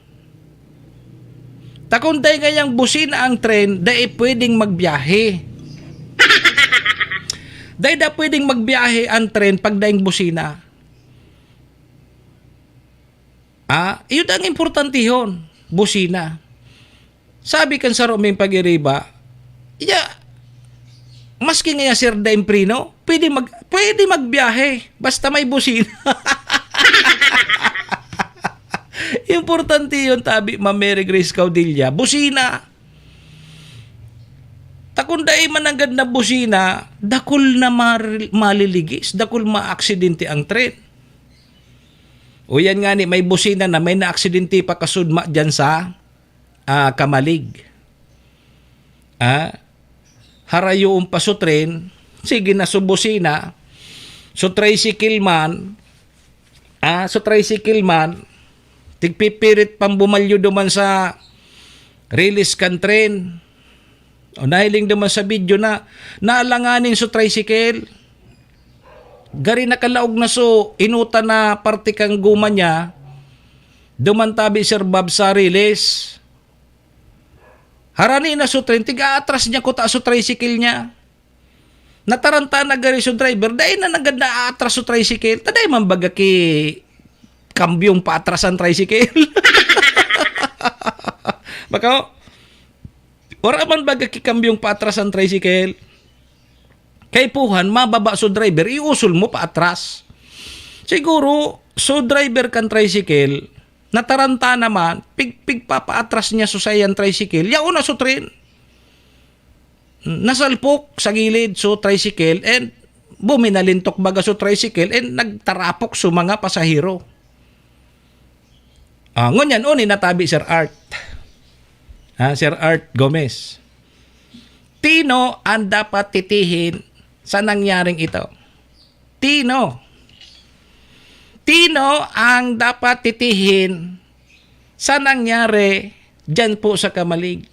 Ta kun dai ngayang busina ang tren, dai pwedeng magbiyahe. Dai da pwedeng magbiyahe ang tren pag daing busina. Ah, iyo ang importantehon, busina. Sabi kan saro ming pag-iriba, "Iya, maski ngaya, sir, daing preno, pwede mag-, pwede magbiyahe, basta may busina." Importante yun, tabi, Ma'am Mary Grace Caudilla. Busina. Ta kun dai man nanggad na busina, dakul na mar-, maliligis, dakul maaksidente ang tren. O yan nga ni, may busina na, may naaksidente pa kasudma dyan sa, ah, Camalig. Ah, harayoon pa so tren, sige na so busina, so tricycle man, ah, so tricycle man, tigpipirit pang bumalyo duman sa release kan tren. O, nahiling duman sa video na nalanganin so tricycle. Gari nakalaog na so inutan na parte kan goma niya, duman tabi, Sir Bob, sa release. Harani na so tren, tig-aatras niya kuta so tricycle niya. Nataranta na gari so driver, dai na nanggad na aatras so tricycle. Ta dai man baga ki kambyong paatras ang tricycle. Bako, wala man baga ki kambyong paatras ang tricycle. Kaipuhan, mababa so driver, iusol mo paatras. Siguro, so driver kan tricycle, nataranta naman, pig-, pigpapaatras niya so saiyang tricycle, yaon na so tren. Nasalpok sa gilid so tricycle and buminalintok baga so tricycle and nagtarapok so mga pasahero. Ah, ngunyan, uni natabi, Sir Art. Ah, Sir Art Gomez. Tino ang dapat titihin sa nangyaring ito? Tino. Tino ang dapat titihin sa nangyari diyan po sa Camalig?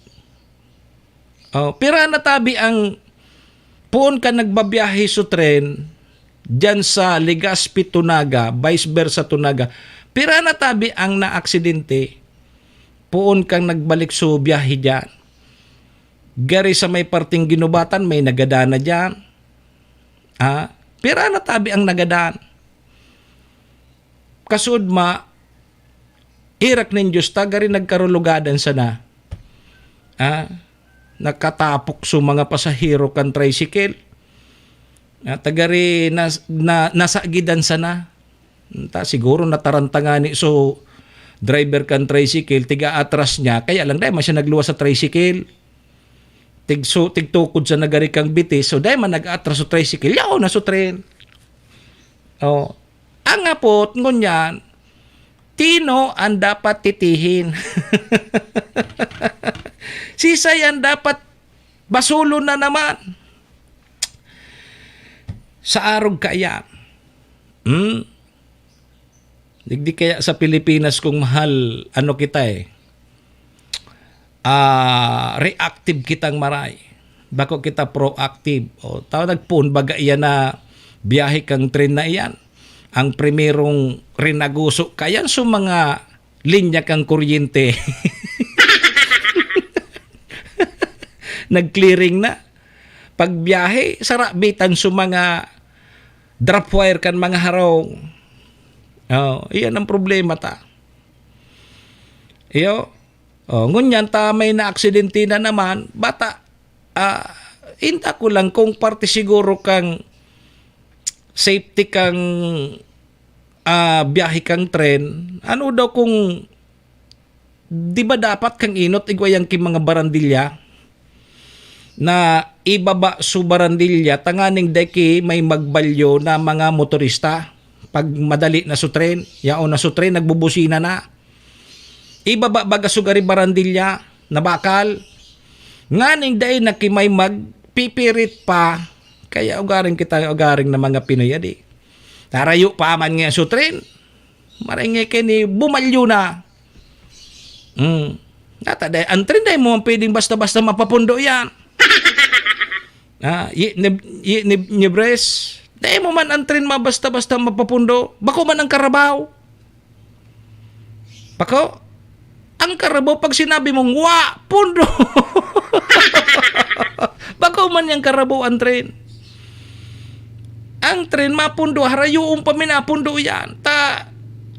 Oh, pira na tabi ang poon ka nagbabiyahe sa tren diyan sa Legazpi to Naga, vice versa to Naga. Pira na tabi ang naaksidente poon kang nagbalik sa biyahe diyan. Gari sa may parting ginubatan, may nagadan na diyan. Ah, pira na tabi ang nagadan. Kasudma, irak nin Diyos, ta gari nagkarulugadan sana. Ah, nakatapok so mga pasahero kan tricycle. Ah, ta gari nas-, na, nasagidan sana. Ta siguro nataranta ngani so driver kan tricycle, tiga atras niya, kaya lang dai man siya nagluwas sa tricycle. Tigsu-, tigtukod sa nagari kang bitis, so dai man nag-atras so tricycle, yaon na so tren. Oh. Ang apot, ngunyan, tino ang dapat titihin? Sisay ang dapat basulon na naman? Sa arog kaya? Hmm? Digdi kaya sa Pilipinas, kung mahal, ano kita eh, ah, reactive kitang maray. Bako kita proactive. O, tao nagpoon baga iyan na biyahe kang tren na iyan. Ang primerong rinaguso kayan sa mga linya kang kuryente. Nag-clearing na. Pagbiyahe, sarabitan sa mga drop wire kan mga harong. Oh, iyan ang problema ta. Iyo. Oh, ngunyan ta may naaksidente na naman, bata, ah, inta ko lang kung parte siguro kang safety kang, ah, biyahe kang tren. Ano daw kung, di ba dapat kang inot igwayang ki mga barandilya? Na ibaba su barandilya tanganing dai ki may magbalyo na mga motorista. Pag madali na su tren, yaon na su tren, nagbubusina na. Ibaba baga su gari barandilya na bakal. Nganing dai na ki may magpipirit pa. Kaya ugaring kita, ugaring na mga Pinoy, adi. Tarayo pa man nga su tren. Maray nga kini bumalyo na. Hmm. Nata, dai, ang tren dai mo pwedeng basta-basta mapapundo yan. Ah, yi-, ni-, yi-, ni-, Nibres, dai mo man ang tren ma-, basta-basta mapapundo. Bako man ang karabaw. Bako? Ang Carabao, pag sinabi mong, "Wa, pundo!" Bako man yang Carabao ang tren. Ang tren mapundo, harayoon pa minapundo yan. Ta,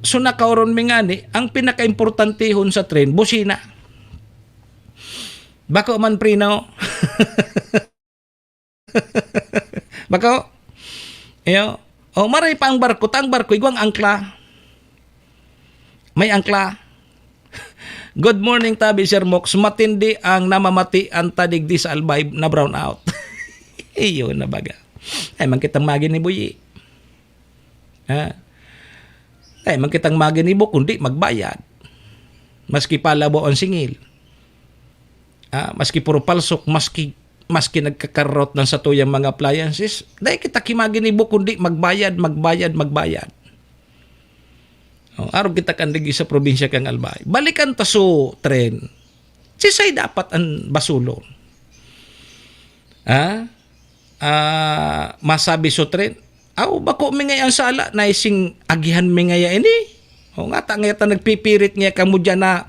so nakauron mi ngani, ang pinakaimportantehon sa tren, busina. Bako man preno. Bako? Iyo. O, maray pa ang barko. Ta ang barko, igwang angkla. May angkla. Good morning, tabi, Sir Mox. Matindi ang namamati ang tadig di sa Albay na brown out. Iyo na baga. Ay, man kitang maginibo, yi. Ha? Ay, man kitang maginibo, kundi magbayad. Maski palabaw ang singil. Ah, maski puro palsok, maski, maski nagkakarot ng satuyang mga appliances, dai kita kimaginibo, kundi magbayad, magbayad, magbayad. Oh, arog kita kan digdi sa probinsya kan Albay. Balikan ta so tren. Sisay dapat ang basulon? Ha? Ah, masabi so tren, "Aw, bako mi ngaya ang sala, naising agihan mi ngaya ini." O, ngata ngaya ta nagpipirit ngaya kamo diyan na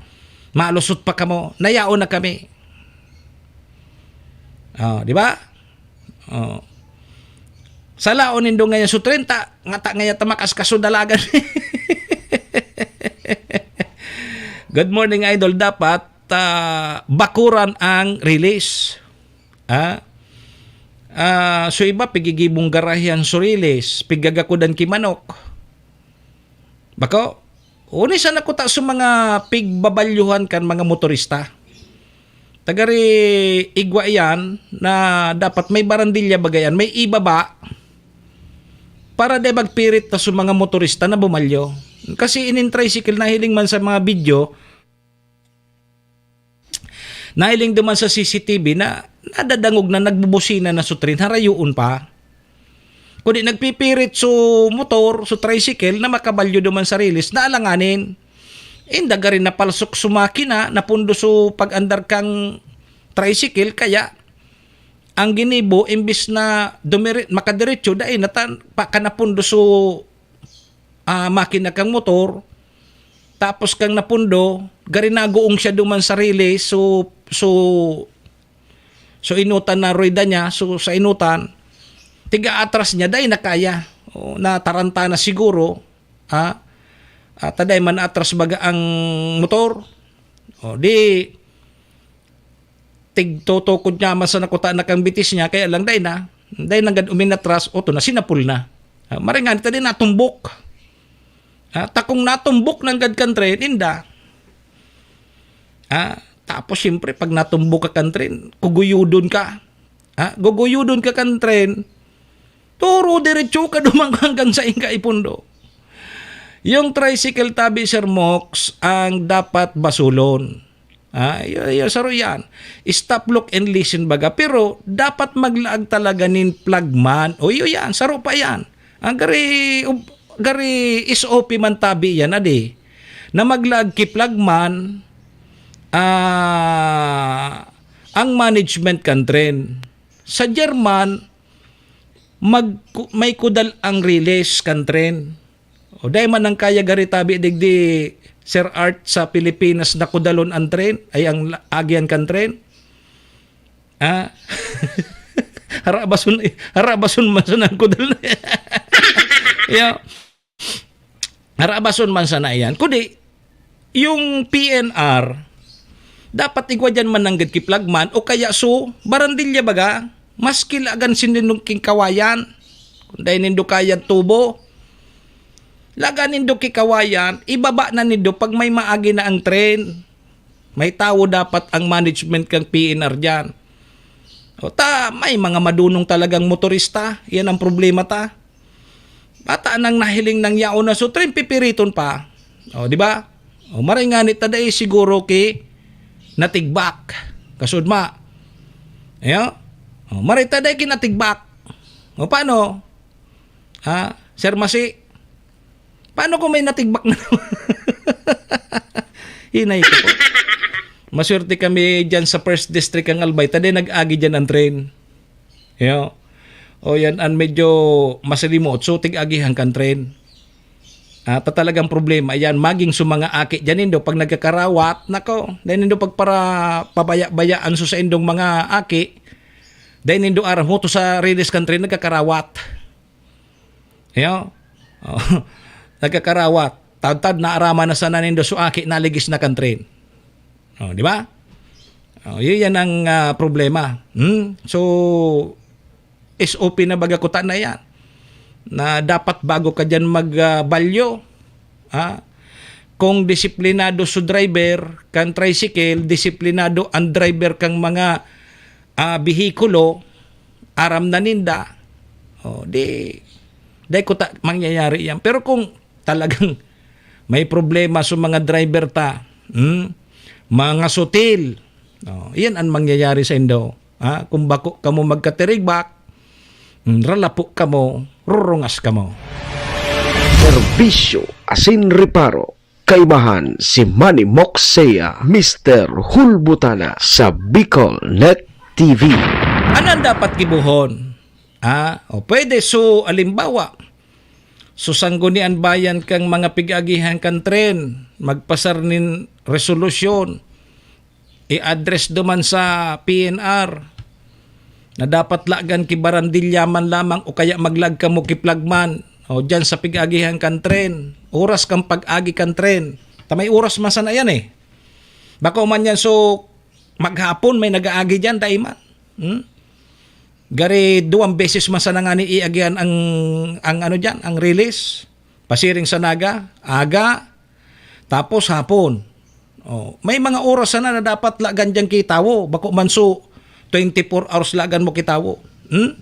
malusot pa kamo, nayaon na kami. Oh, di ba? Oh. Salaon nindo ngaya so trenta, ngata ngaya ta makaskaso dalagan. Good morning, idol. Dapat, ah, bakuran ang release. Ah, ah, so iba, pigigibong garahian so release, pigagakodan ki manok. Bako, uni sa nakuta sa mga pigbabalyuhan kan mga motorista. Tagari igwa iyan na dapat may barandilya bagayan, may ibaba para di magpirit ta sa mga motorista na bumalyo. Kasi inin tricycle, nahiling man sa mga video, nahiling duman sa C C T V na nadadangog na nagbubusina na so tren, harayoon pa. Kundi nagpipirit so motor, so tricycle na makabalyo duman sa rilis na alanganin. Inda gari napalsok so makina, napundo so pag-andar kang tricycle, kaya ang ginibo, imbis na dumiri-, makadiretso, dai natan-, pa, kanapundo so, ah, makina kang motor, tapos kang napundo, gari nagoong siya duman sa rilis, so, so, so inutan na rueda niya, so sa inutan, tiga atras niya, dai na kaya. O, nataranta na siguro, ha? At dai man atras baga ang motor. O, di, tigtutukod niya man sa nakuta na kang bitis niya, kaya lang dai na, dai nanggad uminatras, oto na, sinapol na. Ah, maringan, ta di natumbok. Ah, takong natumbok nanggad kan tren, inda. Ah, tapos, siyempre, pag natumbok ka kan tren, kuguyudon ka. Ah, guguyudon ka kan tren, toro, diretso ka duman hanggang sa ingka ipundo. Yung tricycle tabi, Sir Mox, ang dapat basulon. Ah, iyo, iyo, saro yan. Stop, look, and listen baga. Pero dapat maglaag talaga nin flagman. O, iyo yan, saro pa yan. Ang gari, ub-, gari S O P man tabi yan, adi. Na maglaag ki flagman, ah, ang management kan tren. Sa German, mag-, may kudal ang rilis kan tren. O, dai man ang kaya gari tabi digdi, Sir Art, sa Pilipinas na kudalon ang tren, ay ang la-, agian kan tren. Ah? Harabason, harabason man sana ang kudal na yan. Yeah. Harabason man sana yan. Kundi, yung P N R, dapat igwa dyan mananggad ki flagman o kaya so, barandilya baga, maski lagan sinindong king kawayan. Kung dai nindo kaya tubo, lagan nindo ki kawayan, ibaba na nindo pag may maagi na ang tren. May tawo dapat ang management kang P N R dyan. O ta, may mga madunong talagang motorista. Yan ang problema ta. Bata nang nahiling nang yaon na so tren, pipiriton pa. O, di ba? O, maray ngani ta dai siguro ki natigbak. Kasud ma. Ayo? O, maray ta dai ki natigbak. O, paano? Ha? Sir Masi? Paano kung may natigbak na naman? Hinay ko po. Maswerte kami dyan sa First District ang Albay. Ta dai nag-agi dyan ang tren. Yo. O yan, ang medyo masilimot. So, tig-agihan kan tren. Ah, ta talagang problema yan. Maging sa mga aki dyan nindo, pag nagkakarawat, nako, dahil nindo pagpara-, pabaya-bayaan sa saindong mga aki, dahil nindo aram mo to sa release kan train, nagkakarawat. Ayo? Oh. Nagkakarawat. Tadtad na arama na sana nindo, so aki naligis na kan train. Oh, di ba? Oh, yun yan ang, ah, problema. Hmm? So, S O P na baga kuta na yan. Na dapat bago ka dyan mag, ah, balyo. Ha? Kung disiplinado sa driver, kan tricycle, disiplinado ang driver kang mga, ah, behikulo, aram na ninda. Oh, di, di kuta mangyayari yan. Pero kung talagang may problema sa mga driver ta, hmm? Mga sutil. Oh, iyan ang mangyayari sa indo. Ha? Kung bako kamo magkatirigbak, hmm, ralapo kamo, rurungas kamo. Serbisyo asin reparo. Kaibahan si Manny Moxea, Mister Hulbutana sa Bicol Net T V. Ano ang dapat gibohon? Ah, o pwede, so, alimbawa, so, Sanggunian Bayan kang mga pig-agihan kan tren, magpasar nin resolusyon, i-address duman sa P N R na dapat lagan ki barandilya man lamang o kaya maglag kamo ki flagman o dyan sa pig-agihan kan tren. Oras kang pag-agi kan tren. Ta may oras man sana yan eh. Bako man yan, so, maghapon may nag-aagi dyan, dai man. Hmm? Gari duwang beses man sana ngani iagihan ang, ang ano diyan, ang release. Pasiring sa Naga, aga, tapos hapon. Oh, may mga oras sana na dapat lagan diyan kitawo, bako man so twenty-four hours lagan mo kitawo. Hmm?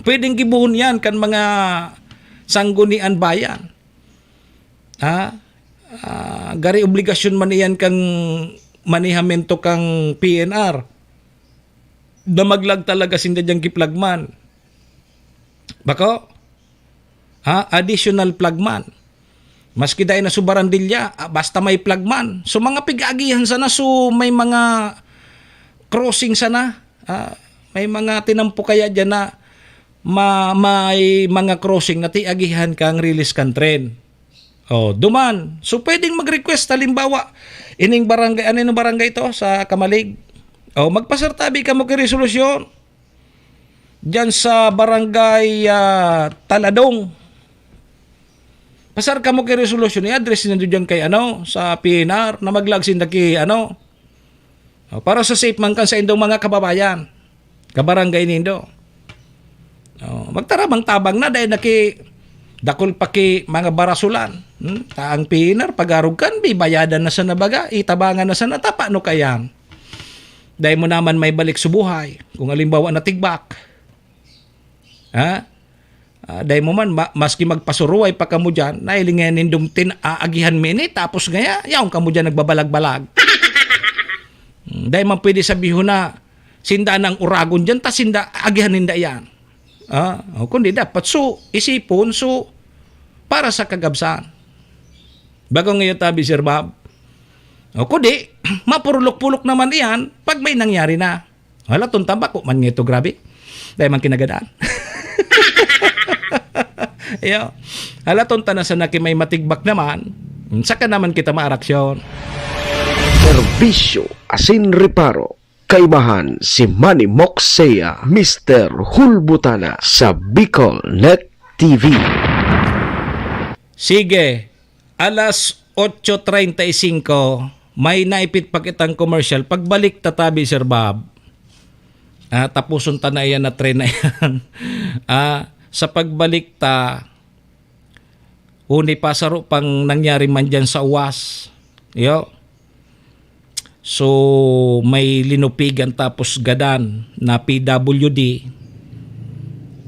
Pwedeng gibohon yan kan mga Sanggunian Bayan. Ha? Ah, gari obligasyon man iyan kang manehamento kang P N R. Na maglag talaga sinda diyang kiplagman. Bako? Ha? Additional plagman. Maski dai na su barandilya, ah, basta may plagman. So, mga pig-agihan sana, so may mga crossing sana. Ah, may mga tinampo kaya diyan na ma-, may mga crossing na tiagihan kang release kan tren. Oh, duman. So, pwedeng mag-request, halimbawa, ining barangay, ano yung barangay to? Sa Camalig. Oh, magpasartabi kamo ki resolusyon. Diyan sa barangay, ah, Taladong. Pasar kamo ki resolusyon, i-address nindo diyan kay, ano, sa P N R, na maglag sinda ki, ano. Oh, para sa safe man kan sa indong mga kababayan, kabarangay nindo. Oh, magtarabang-tabang na, dahil naki-, dakul pa ki mga barasulan. Hmm? Ta ang P N R, pag-arog kan, bibayadan na sana baga, itabangan na sana, tapa no kayan. Dahil mo naman may balik sa buhay, kung halimbawa natigbak. Ha? Ah, dai mo man, ma-, maski magpasuruway pa kamo diyan, nahiling nga nindong tin-, aagihan mi ini, tapos ngaya, yaon kamo diyan nagbabalag-balag. Hmm, dai man pwede sabihon na, sinda nang uragon diyan, ta sinda, agihan ninda iyan. Ah, o kundi dapat, so, isipon, so, para sa kagabsan. Bago ngayon tabi, Sir Bob. O kundi, mapurulok-pulok naman iyan pag may nangyari na. Hala, tong tabako man nga ito, grabe. Dahil man kinagadaan. Iyo. Hala, tong tanasan na ki may matigbak naman, saka naman kita maaraksyon. Serbisyo asin reparo. Kaibahan si Manny Moxea, Mister Hulbutana sa Bicol Net T V. Sige, alas otso treinta y cinco, may naipit pa kitang commercial. Pagbalik ta tabi, Sir Bob. Ah, tapuson ta na iyan na tren na iyan. Ah, sa pagbalik ta, huni pa, saro pang nangyari man diyan sa U A S. Yo. So, may linupigan tapos gadan na P W D.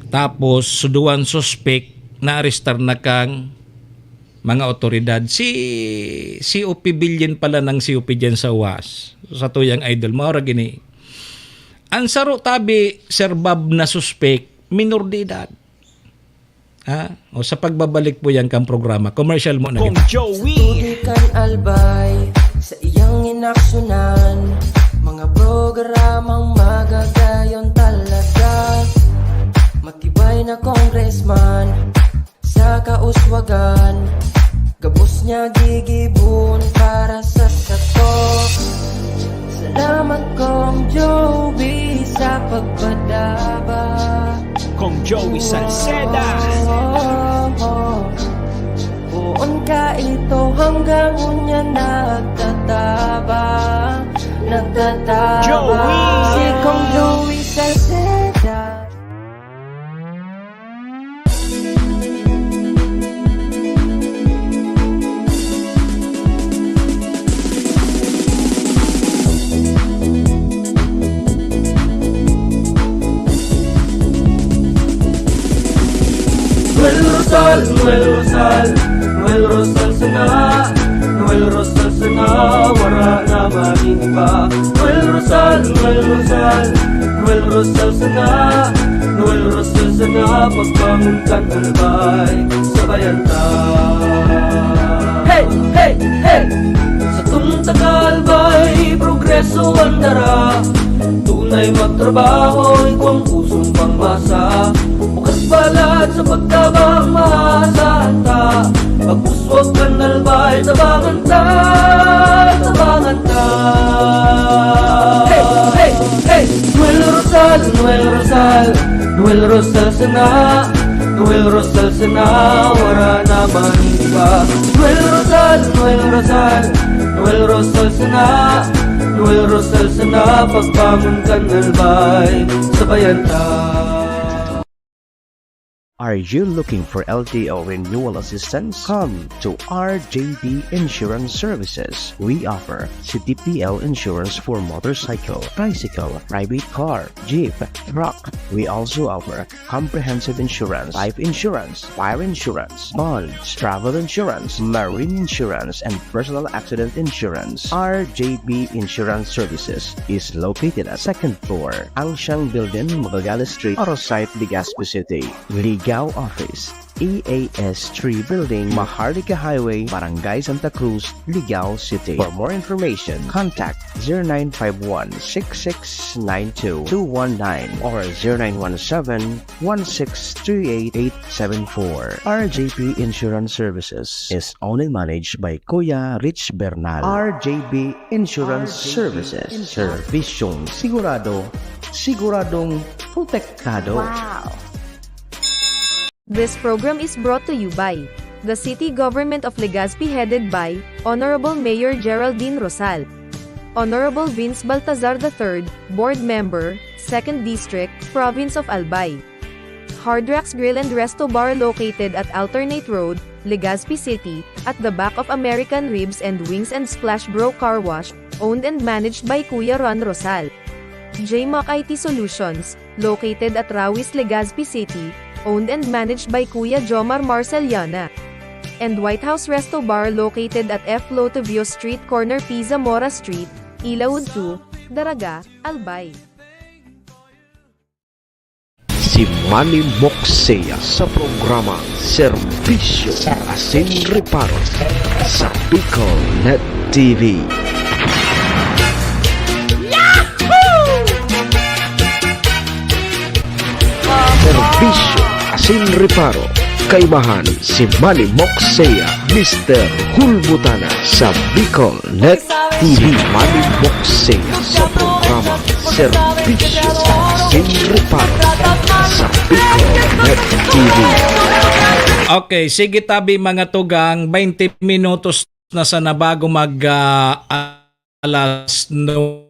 Tapos, so duwang suspek, naarestar na kang mga otoridad. Si, si C O P Billion pala ng C O P diyan sa U A S. Sa tuyang idol, maura gini. Ang saro tabi, Sir Bob, na suspek, minor de edad. Ha? O sa pagbabalik po yan kang programa, commercial mo na Kong kita. Joey. Sa tubig kan Albay, sa iyang inaksyonan, mga programang magagayon talaga. Matibay na congressman, sa kauswagan, Niya gigibohon para sa sato. Salamat, Kong Joey, sa pagpadaba. Kong Joey Salceda. Poon ka ito hanggang unya nagtatabang, nagtatabang. Joey! Si Kong Joey Salceda. Noel Rosal, Noel Rosal, Noel Rosal sana, Noel Rosal sana, wara na man iba. Noel Rosal, Noel Rosal, Noel Rosal sana, Noel Rosal sana, pagbangon kan Albay, sabayan ta. Hey, hey, hey! Satong taga Albay, progreso an dara. Tunay magtrabaho, igwang pusong pangmasa. Bukas balat sa pagtabang, maasahan ta. Pagpuswag kan Albay, tabangan ta, tabangan ta. Hey, hey, hey! Noel Rosal, Noel Rosal, Noel Rosal sana, Noel Rosal sana, wara na man iba. Noel Rosal, Noel Rosal, Noel Rosal sana, Noel Rosal sana, pagbangon kan Albay, sabayan ta. Are you looking for L T O renewal assistance? Come to R J B Insurance Services. We offer C T P L insurance for motorcycle, tricycle, private car, jeep, truck. We also offer comprehensive insurance, life insurance, fire insurance, bonds, travel insurance, marine insurance, and personal accident insurance. R J B Insurance Services is located at second floor, Angshang Building, Magallanes Street, Arosite, Legazpi City. Ligao Office, E A S three Building, Maharlika Highway, Barangay Santa Cruz, Ligao City. For more information, contact zero nine five one, six six nine two, two one nine or zero nine one seven, one six three eight, eight seven four. R J P Insurance Services is owned and managed by Kuya Rich Bernal. R J B Insurance Services. Serbisyong sigurado, siguradong protektado. Wow! This program is brought to you by the City Government of Legazpi, headed by Honorable Mayor Geraldine Rosal, Honorable Vince Baltazar the third, Board Member, Second District, Province of Albay. Hard Rocks Grill and Resto Bar, located at Alternate Road, Legazpi City, at the back of American Ribs and Wings and Splash Bro Car Wash, owned and managed by Kuya Ron Rosal. J Mac I T Solutions, located at Rawis, Legazpi City, owned and managed by Kuya Jomar Marceliana. And White House Resto Bar, located at F Lotovio Street, corner P Zamora Street, Ilaud two, Daraga, Albay. Si Manny Moksea sa programang Serbisyo Asin Reparo sa Bicol Net T V. Serbisyo Asin Reparo, kaimahan si Manny Moksea, Mister Hulbutana sa Bicol Net T V. Manny Moksea sa programa Serbisyo Asin Reparo sa Bicol Net T V. Okay, sige tabi mga tugang, baynte minutos na sana bago mag, ah, alas no.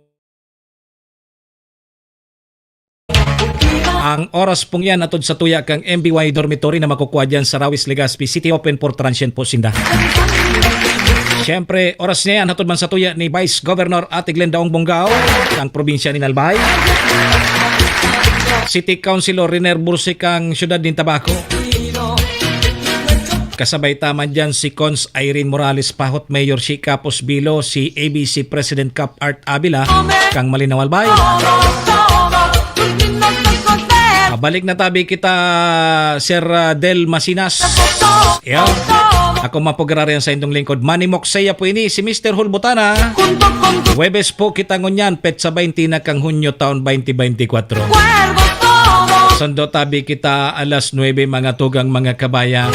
Ang oras pong iyan atod sa tuya kang M B Y Dormitory na makukuha dyan sa Rawis, Legazpi City, open for transient po sinda. Siyempre, oras niya yan, hatod man sa tuya ni Vice Governor Ate Glenda Ong Bongao, kang probinsya ni Albay. City Councilor Riner Bursi, kang siyudad nin Tabaco. Kasabay ta man dyan si Cons Irene Morales Pahot, Mayor si Capos Bilo, si A B C President Cap Art Avila, kang Malinao Albay. Pabalik na tabi kita, Sir, ah, Del Masinas. Yo. Ako mapugrarian sa indong lingkod. Manny Moksea po ini, si Mister Hulbutana. Huwebes po kita ngunyan, petsa baynte na kang Hunyo, taon baynte baynte kwatro. Sando tabi kita alas nuebe, mga tugang, mga kabayan.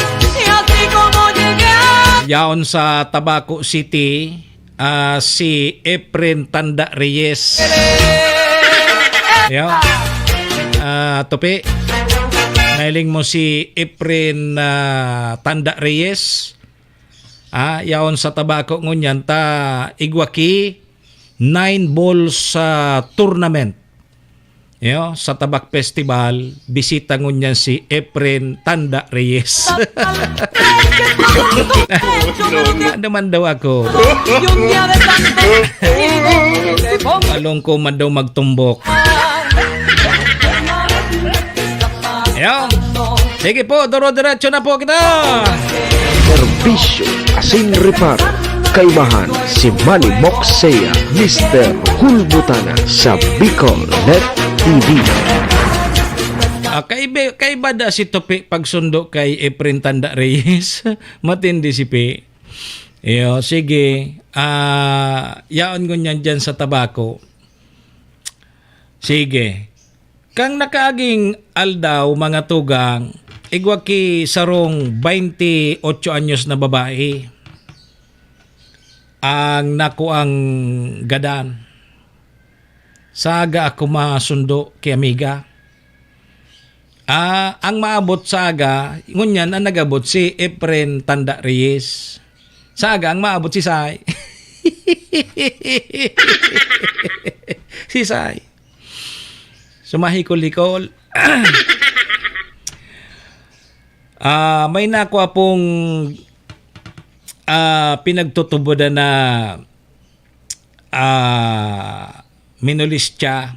Yaon sa Tabaco City, ah, si Efren Tanda Reyes. Yo. Ah, Topi, nahiling mo si Efren, ah, Tanda Reyes? Ah, yaon sa Tabaco ngunyan ta igwa ki nine balls sa tournament. Yo, sa Tabak Festival, bisita ngunyan si Efren Tanda Reyes. Ano man daw ako? Along ko man daw magtumbok. Yo. Sige po, duro-diretso na po kita. Serbisyo asin reparo. Kaibahan si Manny Moxea, Mister Hulbutana sa Bicol Net T V. Ah, kaiba, kaiba da si Topi pagsundo kay Efren Tanda Reyes. Matindi si Pi. Iyo, sige. Ah, yaon ngunyan dyan sa Tabaco. Sige. Kan nakaaging aldaw, mga tugang, igwa ki sarong baynti otso anyos na babae ang nakuang gadan. Sa aga ako masundo ki amiga. Ah, ang maabot sa aga, ngunyan an nag-abot si Efren Tanda Reyes. Sa aga, ang maabot si Sai. Si Sai. Sumahikol-hikol. Ah, may nakua pong, ah, pinagtutubodan na, ah, minolestya.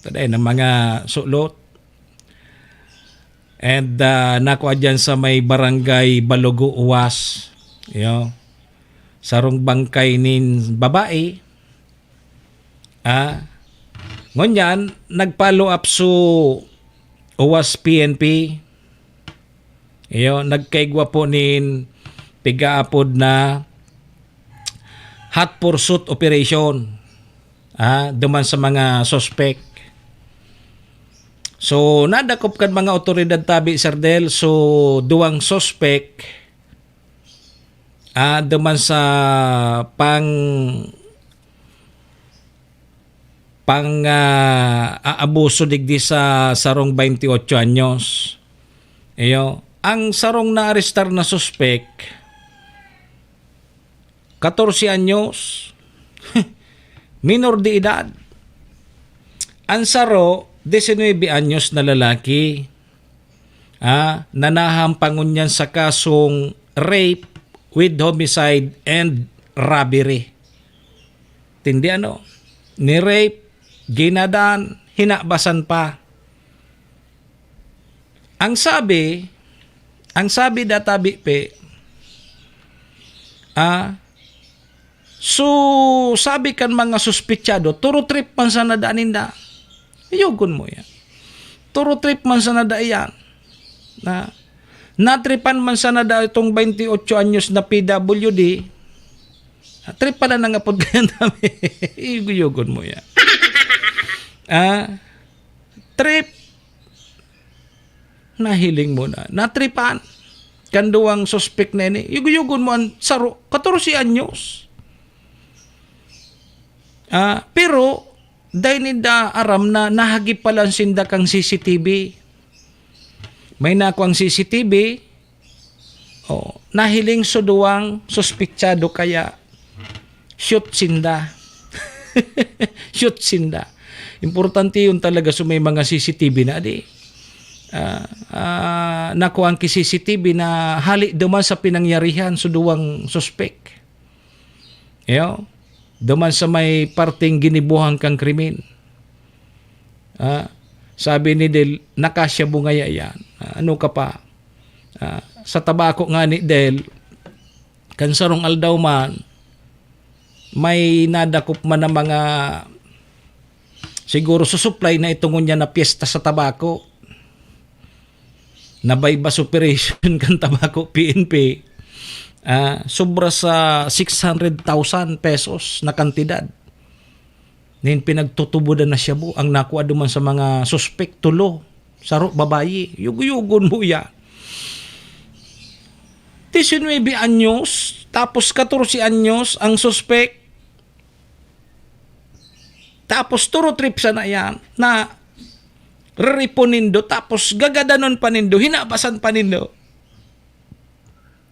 Taday ng mga sulot. And, ah, nakua dyan sa may barangay Balogo, Uwas. Yo. Sarong bangkay nin babae. Ah, ngunyan, nag-follow up so Uwas P N P. Iyo, nagkaigwa po nin pigaapod na hot pursuit operation, ah, duman sa mga suspek. So, nadakop kan mga otoridad tabi, Sir Del, so duwang suspek, ah, duman sa pang pang, ah, aabuso digdi sa sarong baynti otso anyos. Iyo, ang sarong naarestar na suspek, katorse anyos, minor de edad. Ang saro, diecinuebe anyos na lalaki, ah, na nahampangon niyan sa kasong rape with homicide and robbery. Tindi ano? Ni-rape, ginadan, hinabasan pa. Ang sabi, ang sabi da tabi pe, ah, so, sabi kan mga suspitsado, turo trip man sana da ninda. Yugon mo yan. Turo trip man sana da iyan. Na, natripan man sana da itong baynti otso anyos na P W D. Trip pala nang apod kaya dami. Yugon mo yan. Ah, trip. Nahiling mo na. Natripan. Kan duwang suspek na ini. Yugo-yugon mo ang saro. Katorse anyos. Ah, pero, dai ninda aram na nahagip pala sinda kan C C T V. May nakuang C C T V. Oh, nahiling so duwang suspitsado kaya shoot sinda. Shoot sinda. Importante yun talaga so may mga C C T V na di. Ah, ah, nakuha ang C C T V na hali duman sa pinangyarihan so duwang suspek. Iyo, duman sa may parteng ginibuhan kang krimen. Ah, sabi ni Del, "Nakasya mo ngaya yan. Ah, ano ka pa?" Ah, sa tabako nga ni Del, kan sarong aldaw man, may nadakop man na mga, siguro, susuplay na itong ngunyan na piyesta sa tabako. Na buy-bust operation kan tabako P N P, ah, sobra sa six hundred thousand pesos na kantidad. Nin pinagtutubodan na shabu ang nakua duman sa mga suspek, tulo. Saro, babayi. Yugo-yugon mo yan. diecinuebe anyos, tapos katorse anyos ang suspek. Tapos turo trip sana yan na reripon nindo, tapos gagadanon pa nindo, hinabasan pa nindo.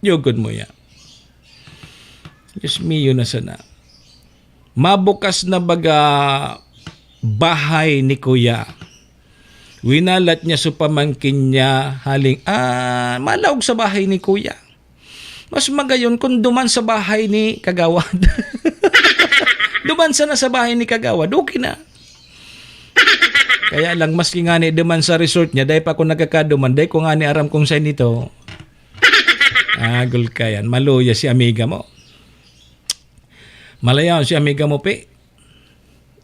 Yogon mo yan. Diyos mio na sana. Mabukas na baga bahay ni Kuya. Winalat niya sa pamangkin niya, haling, ah, malaog sa bahay ni Kuya. Mas magayon kung duman sa bahay ni Kagawad. Duman sana sa bahay ni Kagawad, okay na. Kaya lang, maski ngani duman sa resort niya, dai pa ako nagkakaduman, dai ko ngani aram kung saan ito. Agol ka yan. Maluya si amiga mo. Malayaw si amiga mo, Pi.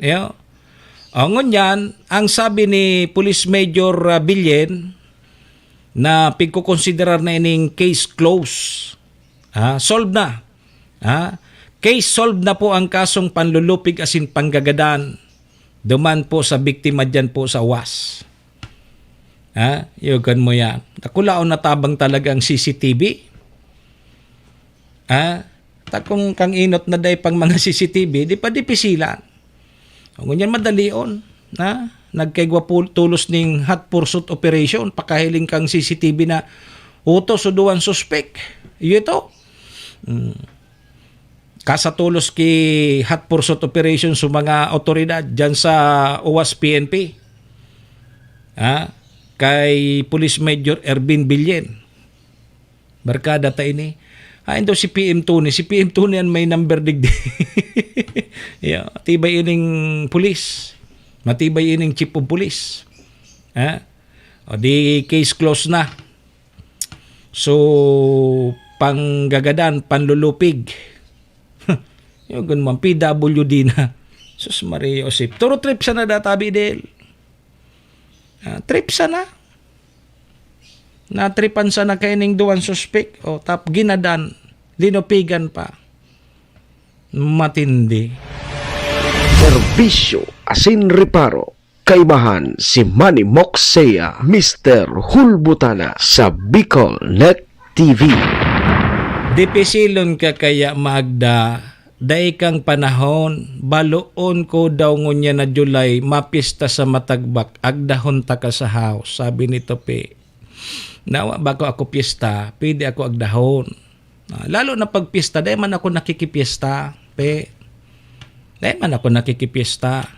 Yo. O, ngunyan, ang sabi ni Police Major, ah, Billen, na pigkokonsiderar na ining case close. Ah, solved na. Ah, case solved na po ang kasong panlulupig asin panggagadan duman po sa biktima diyan po sa U A S. Ha? Yugon mo yan. Nakulaon na tabang talaga ang C C T V. Ha? Ta kung kang inot na dai pang mga C C T V, di pa dipisilan. O ngunyan madalion, ha? Nagkaigwa pul-, tulos ning hot pursuit operation, pakahiling kang C C T V na utos o duwang suspek. Iyo ito. Hmm. Kasatulos ki hot pursuit operation sa mga otoridad dyan sa U A S P N P. Ha? Kay Police Major Ervin Billen. Barkada ta ini. Hain daw si P M Tony. Si P M Tony an may number digdi. Yeah, matibay ining pulis. Matibay ining chief of police. Ha? O di case close na. So, panggagadan, panlulupig. Yugon mo, P W D na. Sus Maria Josep. Turo trip sana data, Bidel. Ah, trip sana. Natripan sana kaining duwang suspek. O, tap, ginadan. Linupigan pa. Matindi. Serbisyo asin reparo. Kaibahan si Manny Moxea, Mister Hulbutana sa Bicol Net T V. Dipisilon ka kaya, Magda, dai kang panahon, baloon ko daw ngunyan na July, mapista sa Matagbak, agdahon taka sa house, sabi ni Tope. Nawa, bako ako piyesta, pwede ako agdahon. Ah, lalo na pag piyesta, dai man ako nakikipiyesta, pe. Dai man ako nakikipiyesta.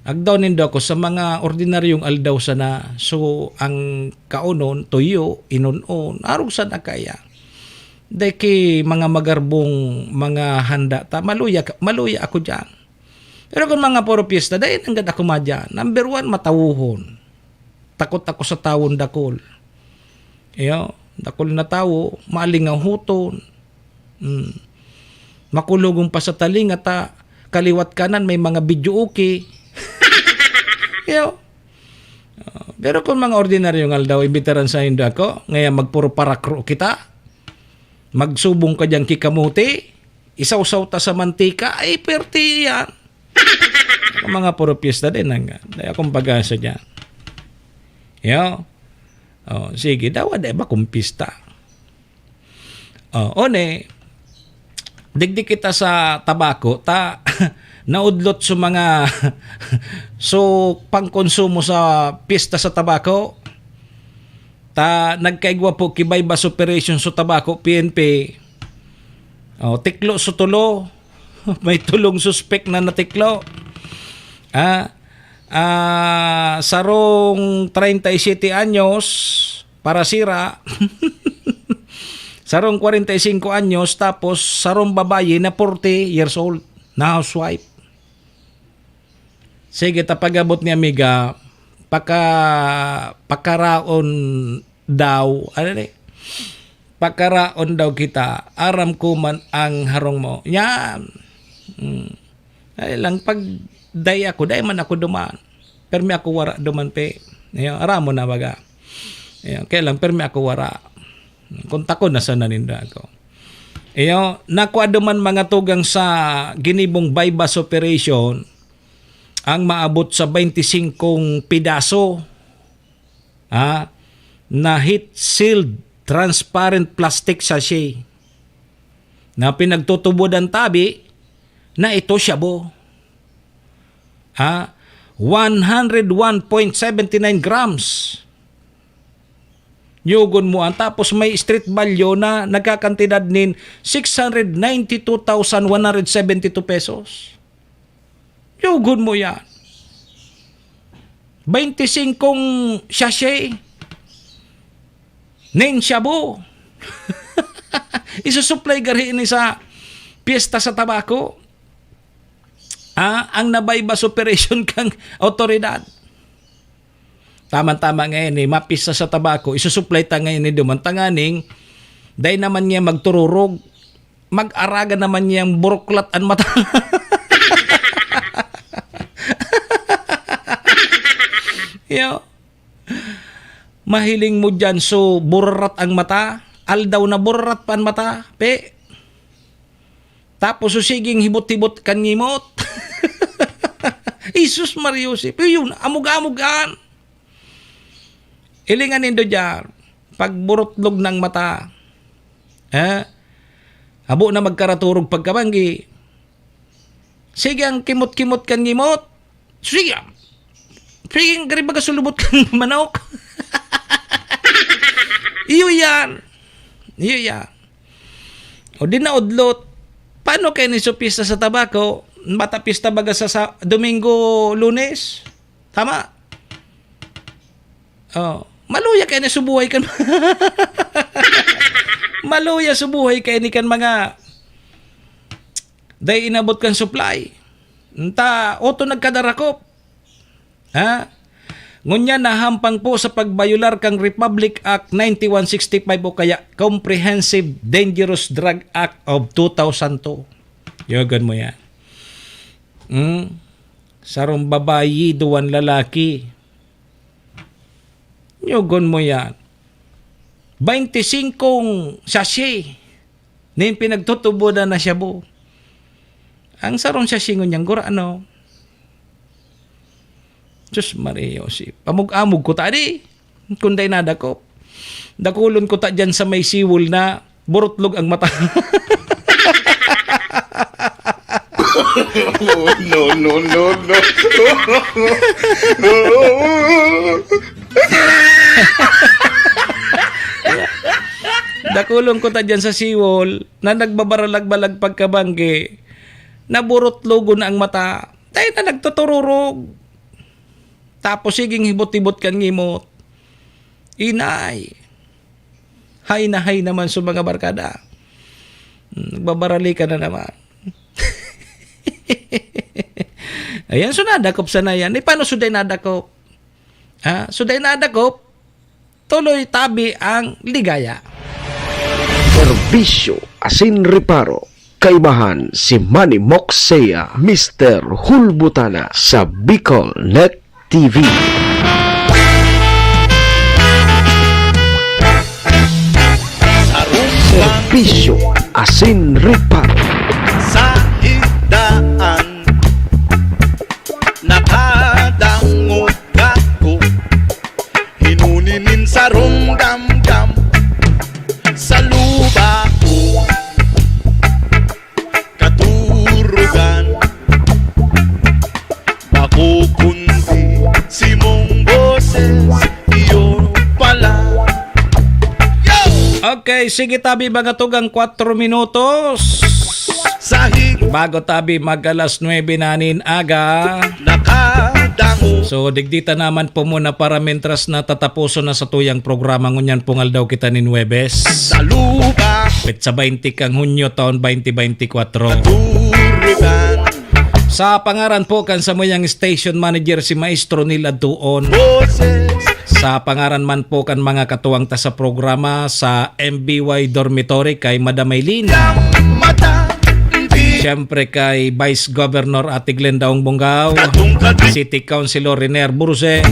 Agdaw nindo ako sa mga ordinaryong aldaw sana. So, ang kaonon, tuyo, inon-on, arog sana kaya. Dai ki mga magarbong mga handa ta, maluya ka, maluya ako diyan. Pero kung mga puro piyesta, dai nanggad ako madyan. Number one, matawohon. Takot ako sa tawon dakul. Iyo, dakul na tawo, maalingahuton. Hmm. Makulogong pa sa talinga ta, kaliwat kanan may mga videoke. Iyo. Ah, pero kung mga ordinaryong aldaw, imbitaran sa indo ako, ngayon magpuro parakro kita, magsubong ka dyan kikamuti, isawsaw ta sa mantika, ay, perti yan. Ang mga puro piyesta din, ang, dai akong pag-asa dyan. Yo. Oh, sige, dawa dai ba kung pista? Oh, one, digdi kita sa tabako, ta naudlot sa mga so pangkonsumo sa pista sa tabako. Ta nagkaigwa po ki buy-bust operation sa tabako, P N P. Oh, tiklo sa tulo. May tulong suspek na natiklo. Ah, ah, sarong treinta y siete anyos, para sira. Sarong kwarenta y singko anyos, tapos sarong babayi na forty years old, na housewife. Sige, ta pag-abot ni amiga, paka-, pakaraon daw, ano ni? Pakaraon daw kita, aram ko man ang harong mo. Yan. Hmm. Ay lang, pag dai ako, dai man ako duman. Permi ako wara duman, pe. Ayan, aram mo na baga. Ayan, kaya lang, permi ako wara. Kung tako na sana ninda ako. Iyo, nakwa duman mga tugang sa ginibong buy-bust operation ang maabot sa twenty-five pidaso, ha, na heat sealed transparent plastic sachet na pinagtutubod ang tabi na ito shabu. Ha? One hundred one point seventy nine grams. Yugon mo an, tapos may street value na nagkakantidad nin six hundred ninety two thousand one hundred seventy two pesos. Yugon mo yan. Bainti singkong sachet nin shabu. Isusuplay gari ini sa piyesta sa tabako. Ah, ang nabaybas operasyon kan awtoridad. Tama-tama ngayon eh, mapista sa tabako, isusuplay ta ngayon ni duman tanganing, dai naman niya magtururog, mag-araga naman niyang buruklat an mata. Yo. Mahiling mo dyan, so burarat ang mata. Aldaw na burarat pa ang mata. Pe. Tapos so siging hibot-hibot kan ngimot. Jesus Maria Joseph. Yun, amog-amog an. Ilingan nindo dyan. Pagburutlog ng mata. Eh? Habo na magkaraturog pagkabanggi. Sige ang kimot-kimot kan ngimot. Sige. Sige ang gari baga sulubot kan manok. Iyo yan. Iyo yan. O di na udlot. Paano kayo ni sa pista sa tabako? Bata pista baga sa, sa Domingo, Lunes? Tama? Oh, maluya kayo ni subuhay kan maluya subuhay kayo ni kan mga dai inabot kan supply. Nta, oto nagkadarakop. Ha? Ngunyan nahampang po sa pagbayular kang Republic Act ninety-one sixty-five o kaya Comprehensive Dangerous Drug Act of two thousand two. Yogon mo yan. Hmm? Sarong babayi, duwan lalaki. Yogon mo yan. Bainti singkong sachet. Nin pinagtutubodan na shabu. Ang sarong sachet ngunyan, gura ano? Diyos Maria, si pamug-amog ko ta di. Kung dai nadakop. Dakulon ko ta dyan sa may siwol na burutlog ang mata. No, no, no, no. Dakulon ko ta dyan sa siwol na nagbabaralag-balag pagkabanggi, naburutlogon na ang mata. Tayo na nagtutururog. Tapos siging hibot-hibot kan ngimot. Inay. Hay na hay naman sa mga barkada. Hmm, nagbabarali ka na naman. Ayan, so nadakop sana yan. Eh, paano so dai nadakop? Ha? So dai nadakop, tuloy tabi ang ligaya. Serbisyo asin reparo. Kaibahan si Manny Moksea, Mister Hulbutana sa Bicol Net T V. Serbisyo asin reparo. Sa higdaan nakadangog ako, hinuni nin sarong gamgam sa luba ko. Katurugan, bako kundi simong boses, iyo pala. Yo! Okay, sige tabi, mga tugang kwatro minutos. Sahig Bago tabi mag alas nuebe na nin aga. Nakadangog. So, digdita naman po muna para mentras na tatapuson na sa tuyang programa ngunyan pong aldaw kita nin Huwebes. Sa luba. Petsa baynti kang Hunyo taon baynti baynti kwatro. Turugan. Sa pangaran po kan samuyang station manager si Maestro Neil Adtuon. Boses. Sa pangaran man po kan mga katuwang ta sa programa sa M B Y Dormitory kay Madam Maylin. Mata. Hindi. Siyempre kay Vice Governor Ate Glenda Ong Bongao. Katungkad. City Councilor Rene Arburse.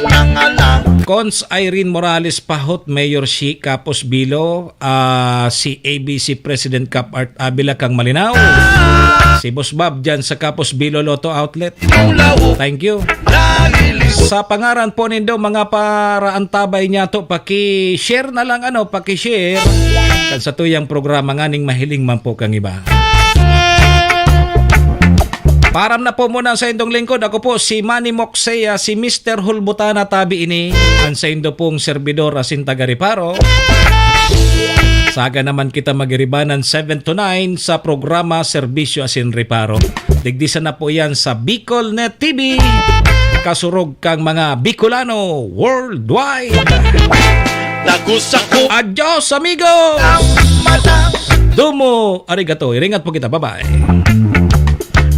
Nangalang. Cons Irene Morales Pahot, Mayor Shi Capos Bilo, ah, si A B C President Cap Art Avila kang Malinao. Si Boss Bob dyan sa Capos Bilo Lotto Outlet. Ulaw. Thank you. Dahil Sa pangaran po nindo, mga paraantabay niyato, paki-share na lang, ano, paki-share kan satuyang programa nganing mahiling man po kang iba. Param na po muna sa indong lingkod. Ako po si Manny Moksea, si Mister Hulbutana tabi ini, ang sa indo pong servidor asin taga-reparo. Saga naman kita magiribanan seven to nine sa programa Serbisyo asin Reparo. Digdi sana po yan sa Bicol Net T V, kasurog kang mga Bicolano worldwide. Tagus ako. Adios, amigos! Ang mata. Domo arigato. Iringat po kita. Bye-bye.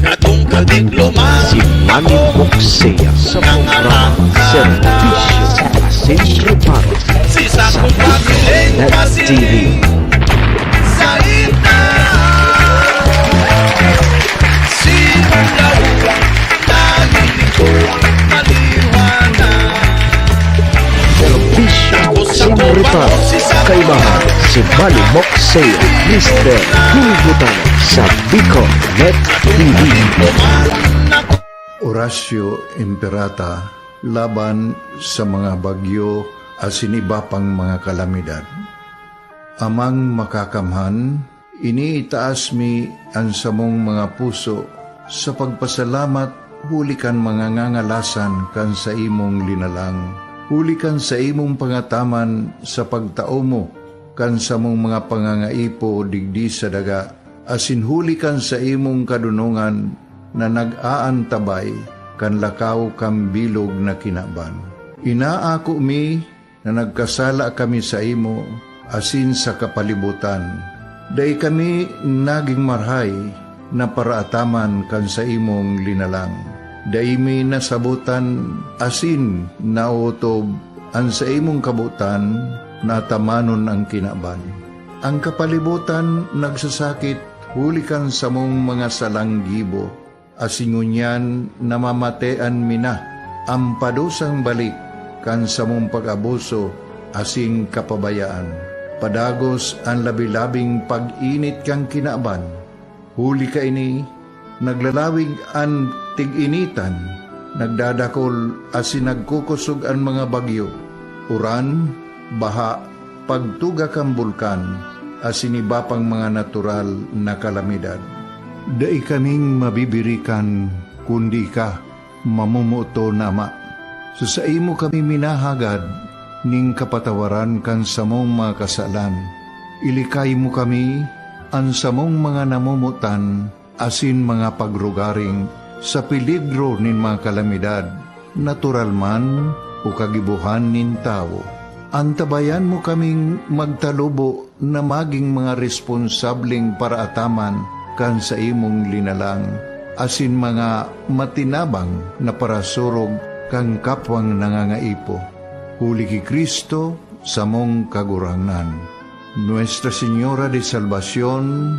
Katong kadikloma. Si Manny Boksea sa programa Serbisyo asin Reparo. Si sakong pamiling Net T V. Sa ita. Si Mulawa. Nalilito. Maliwanag. Serbisyo asin Reparo. Kaibahan si Manny Boksea, Mister Hulbutana sa Bicol Net T V. Orasyo Imperata laban sa mga bagyo asin iba pang mga kalamidad. Amang Makakamhan, iniitaas mi an samong mga puso sa pagpasalamat huli kan mga ngangalasan kan saimong linalang, huli kan saimong pangataman sa pagtao mo kan samong mga pangangaipo digdi sa daga, asin huli kan saimong kadonongan na nag-aantabay kan lakaw kan bilog na kinaban. Inaako mi na nagkasala kami saimo asin sa kapalibotan. Dai kami nagin marahay na paraataman kan saimong linalang. Dai mi nasabotan asin naotob an saimong kabotan na atamanon an kinaban. An kapalibotan nagsasakit huli kan samong mga salang gibo, asin ngunyan namamatean mi na an padusang balik kan samong pag-abuso asin kapabayaan. Padagos an labi-labing pag-init kan kinaban. Huli kaini, naglalawig an tig-initan, nagdadakol asin nagkukosog an mga bagyo, uran, baha, pagtuga kan bulkan, asin iba pang mga natural na kalamidad. Dai kaming mabibirikan, kundi ika, mamomoton na Ama. Sa saimo kami minahagad nin kapatawaran kan samong mga kasalan. Ilikay mo kami, an samong mga namomotan, asin mga pagrugaring sa peligro nin mga kalamidad, natural man o kagibohan nin tawo. Antabayan mo kaming magtalubo na magin mga responsableng paraataman kan saimong linalang, asin mga matinabang na parasurog kan kapwang nangangaipo. Huli ki Cristo, samong Kagurangnan. Nuestra Señora de Salvacion,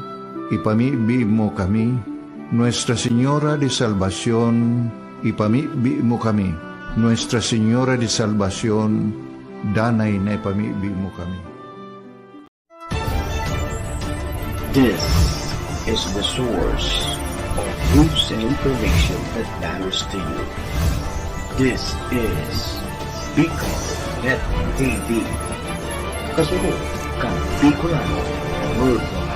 ipamibi mo kami. Nuestra Señora de Salvacion, ipamibi mo kami. Nuestra Señora de Salvacion, danay na ipamibi mo kami. This is the source of news and information that matters to you. This is Bicol Net T V. Kasunod kan Bicolano Worldwide.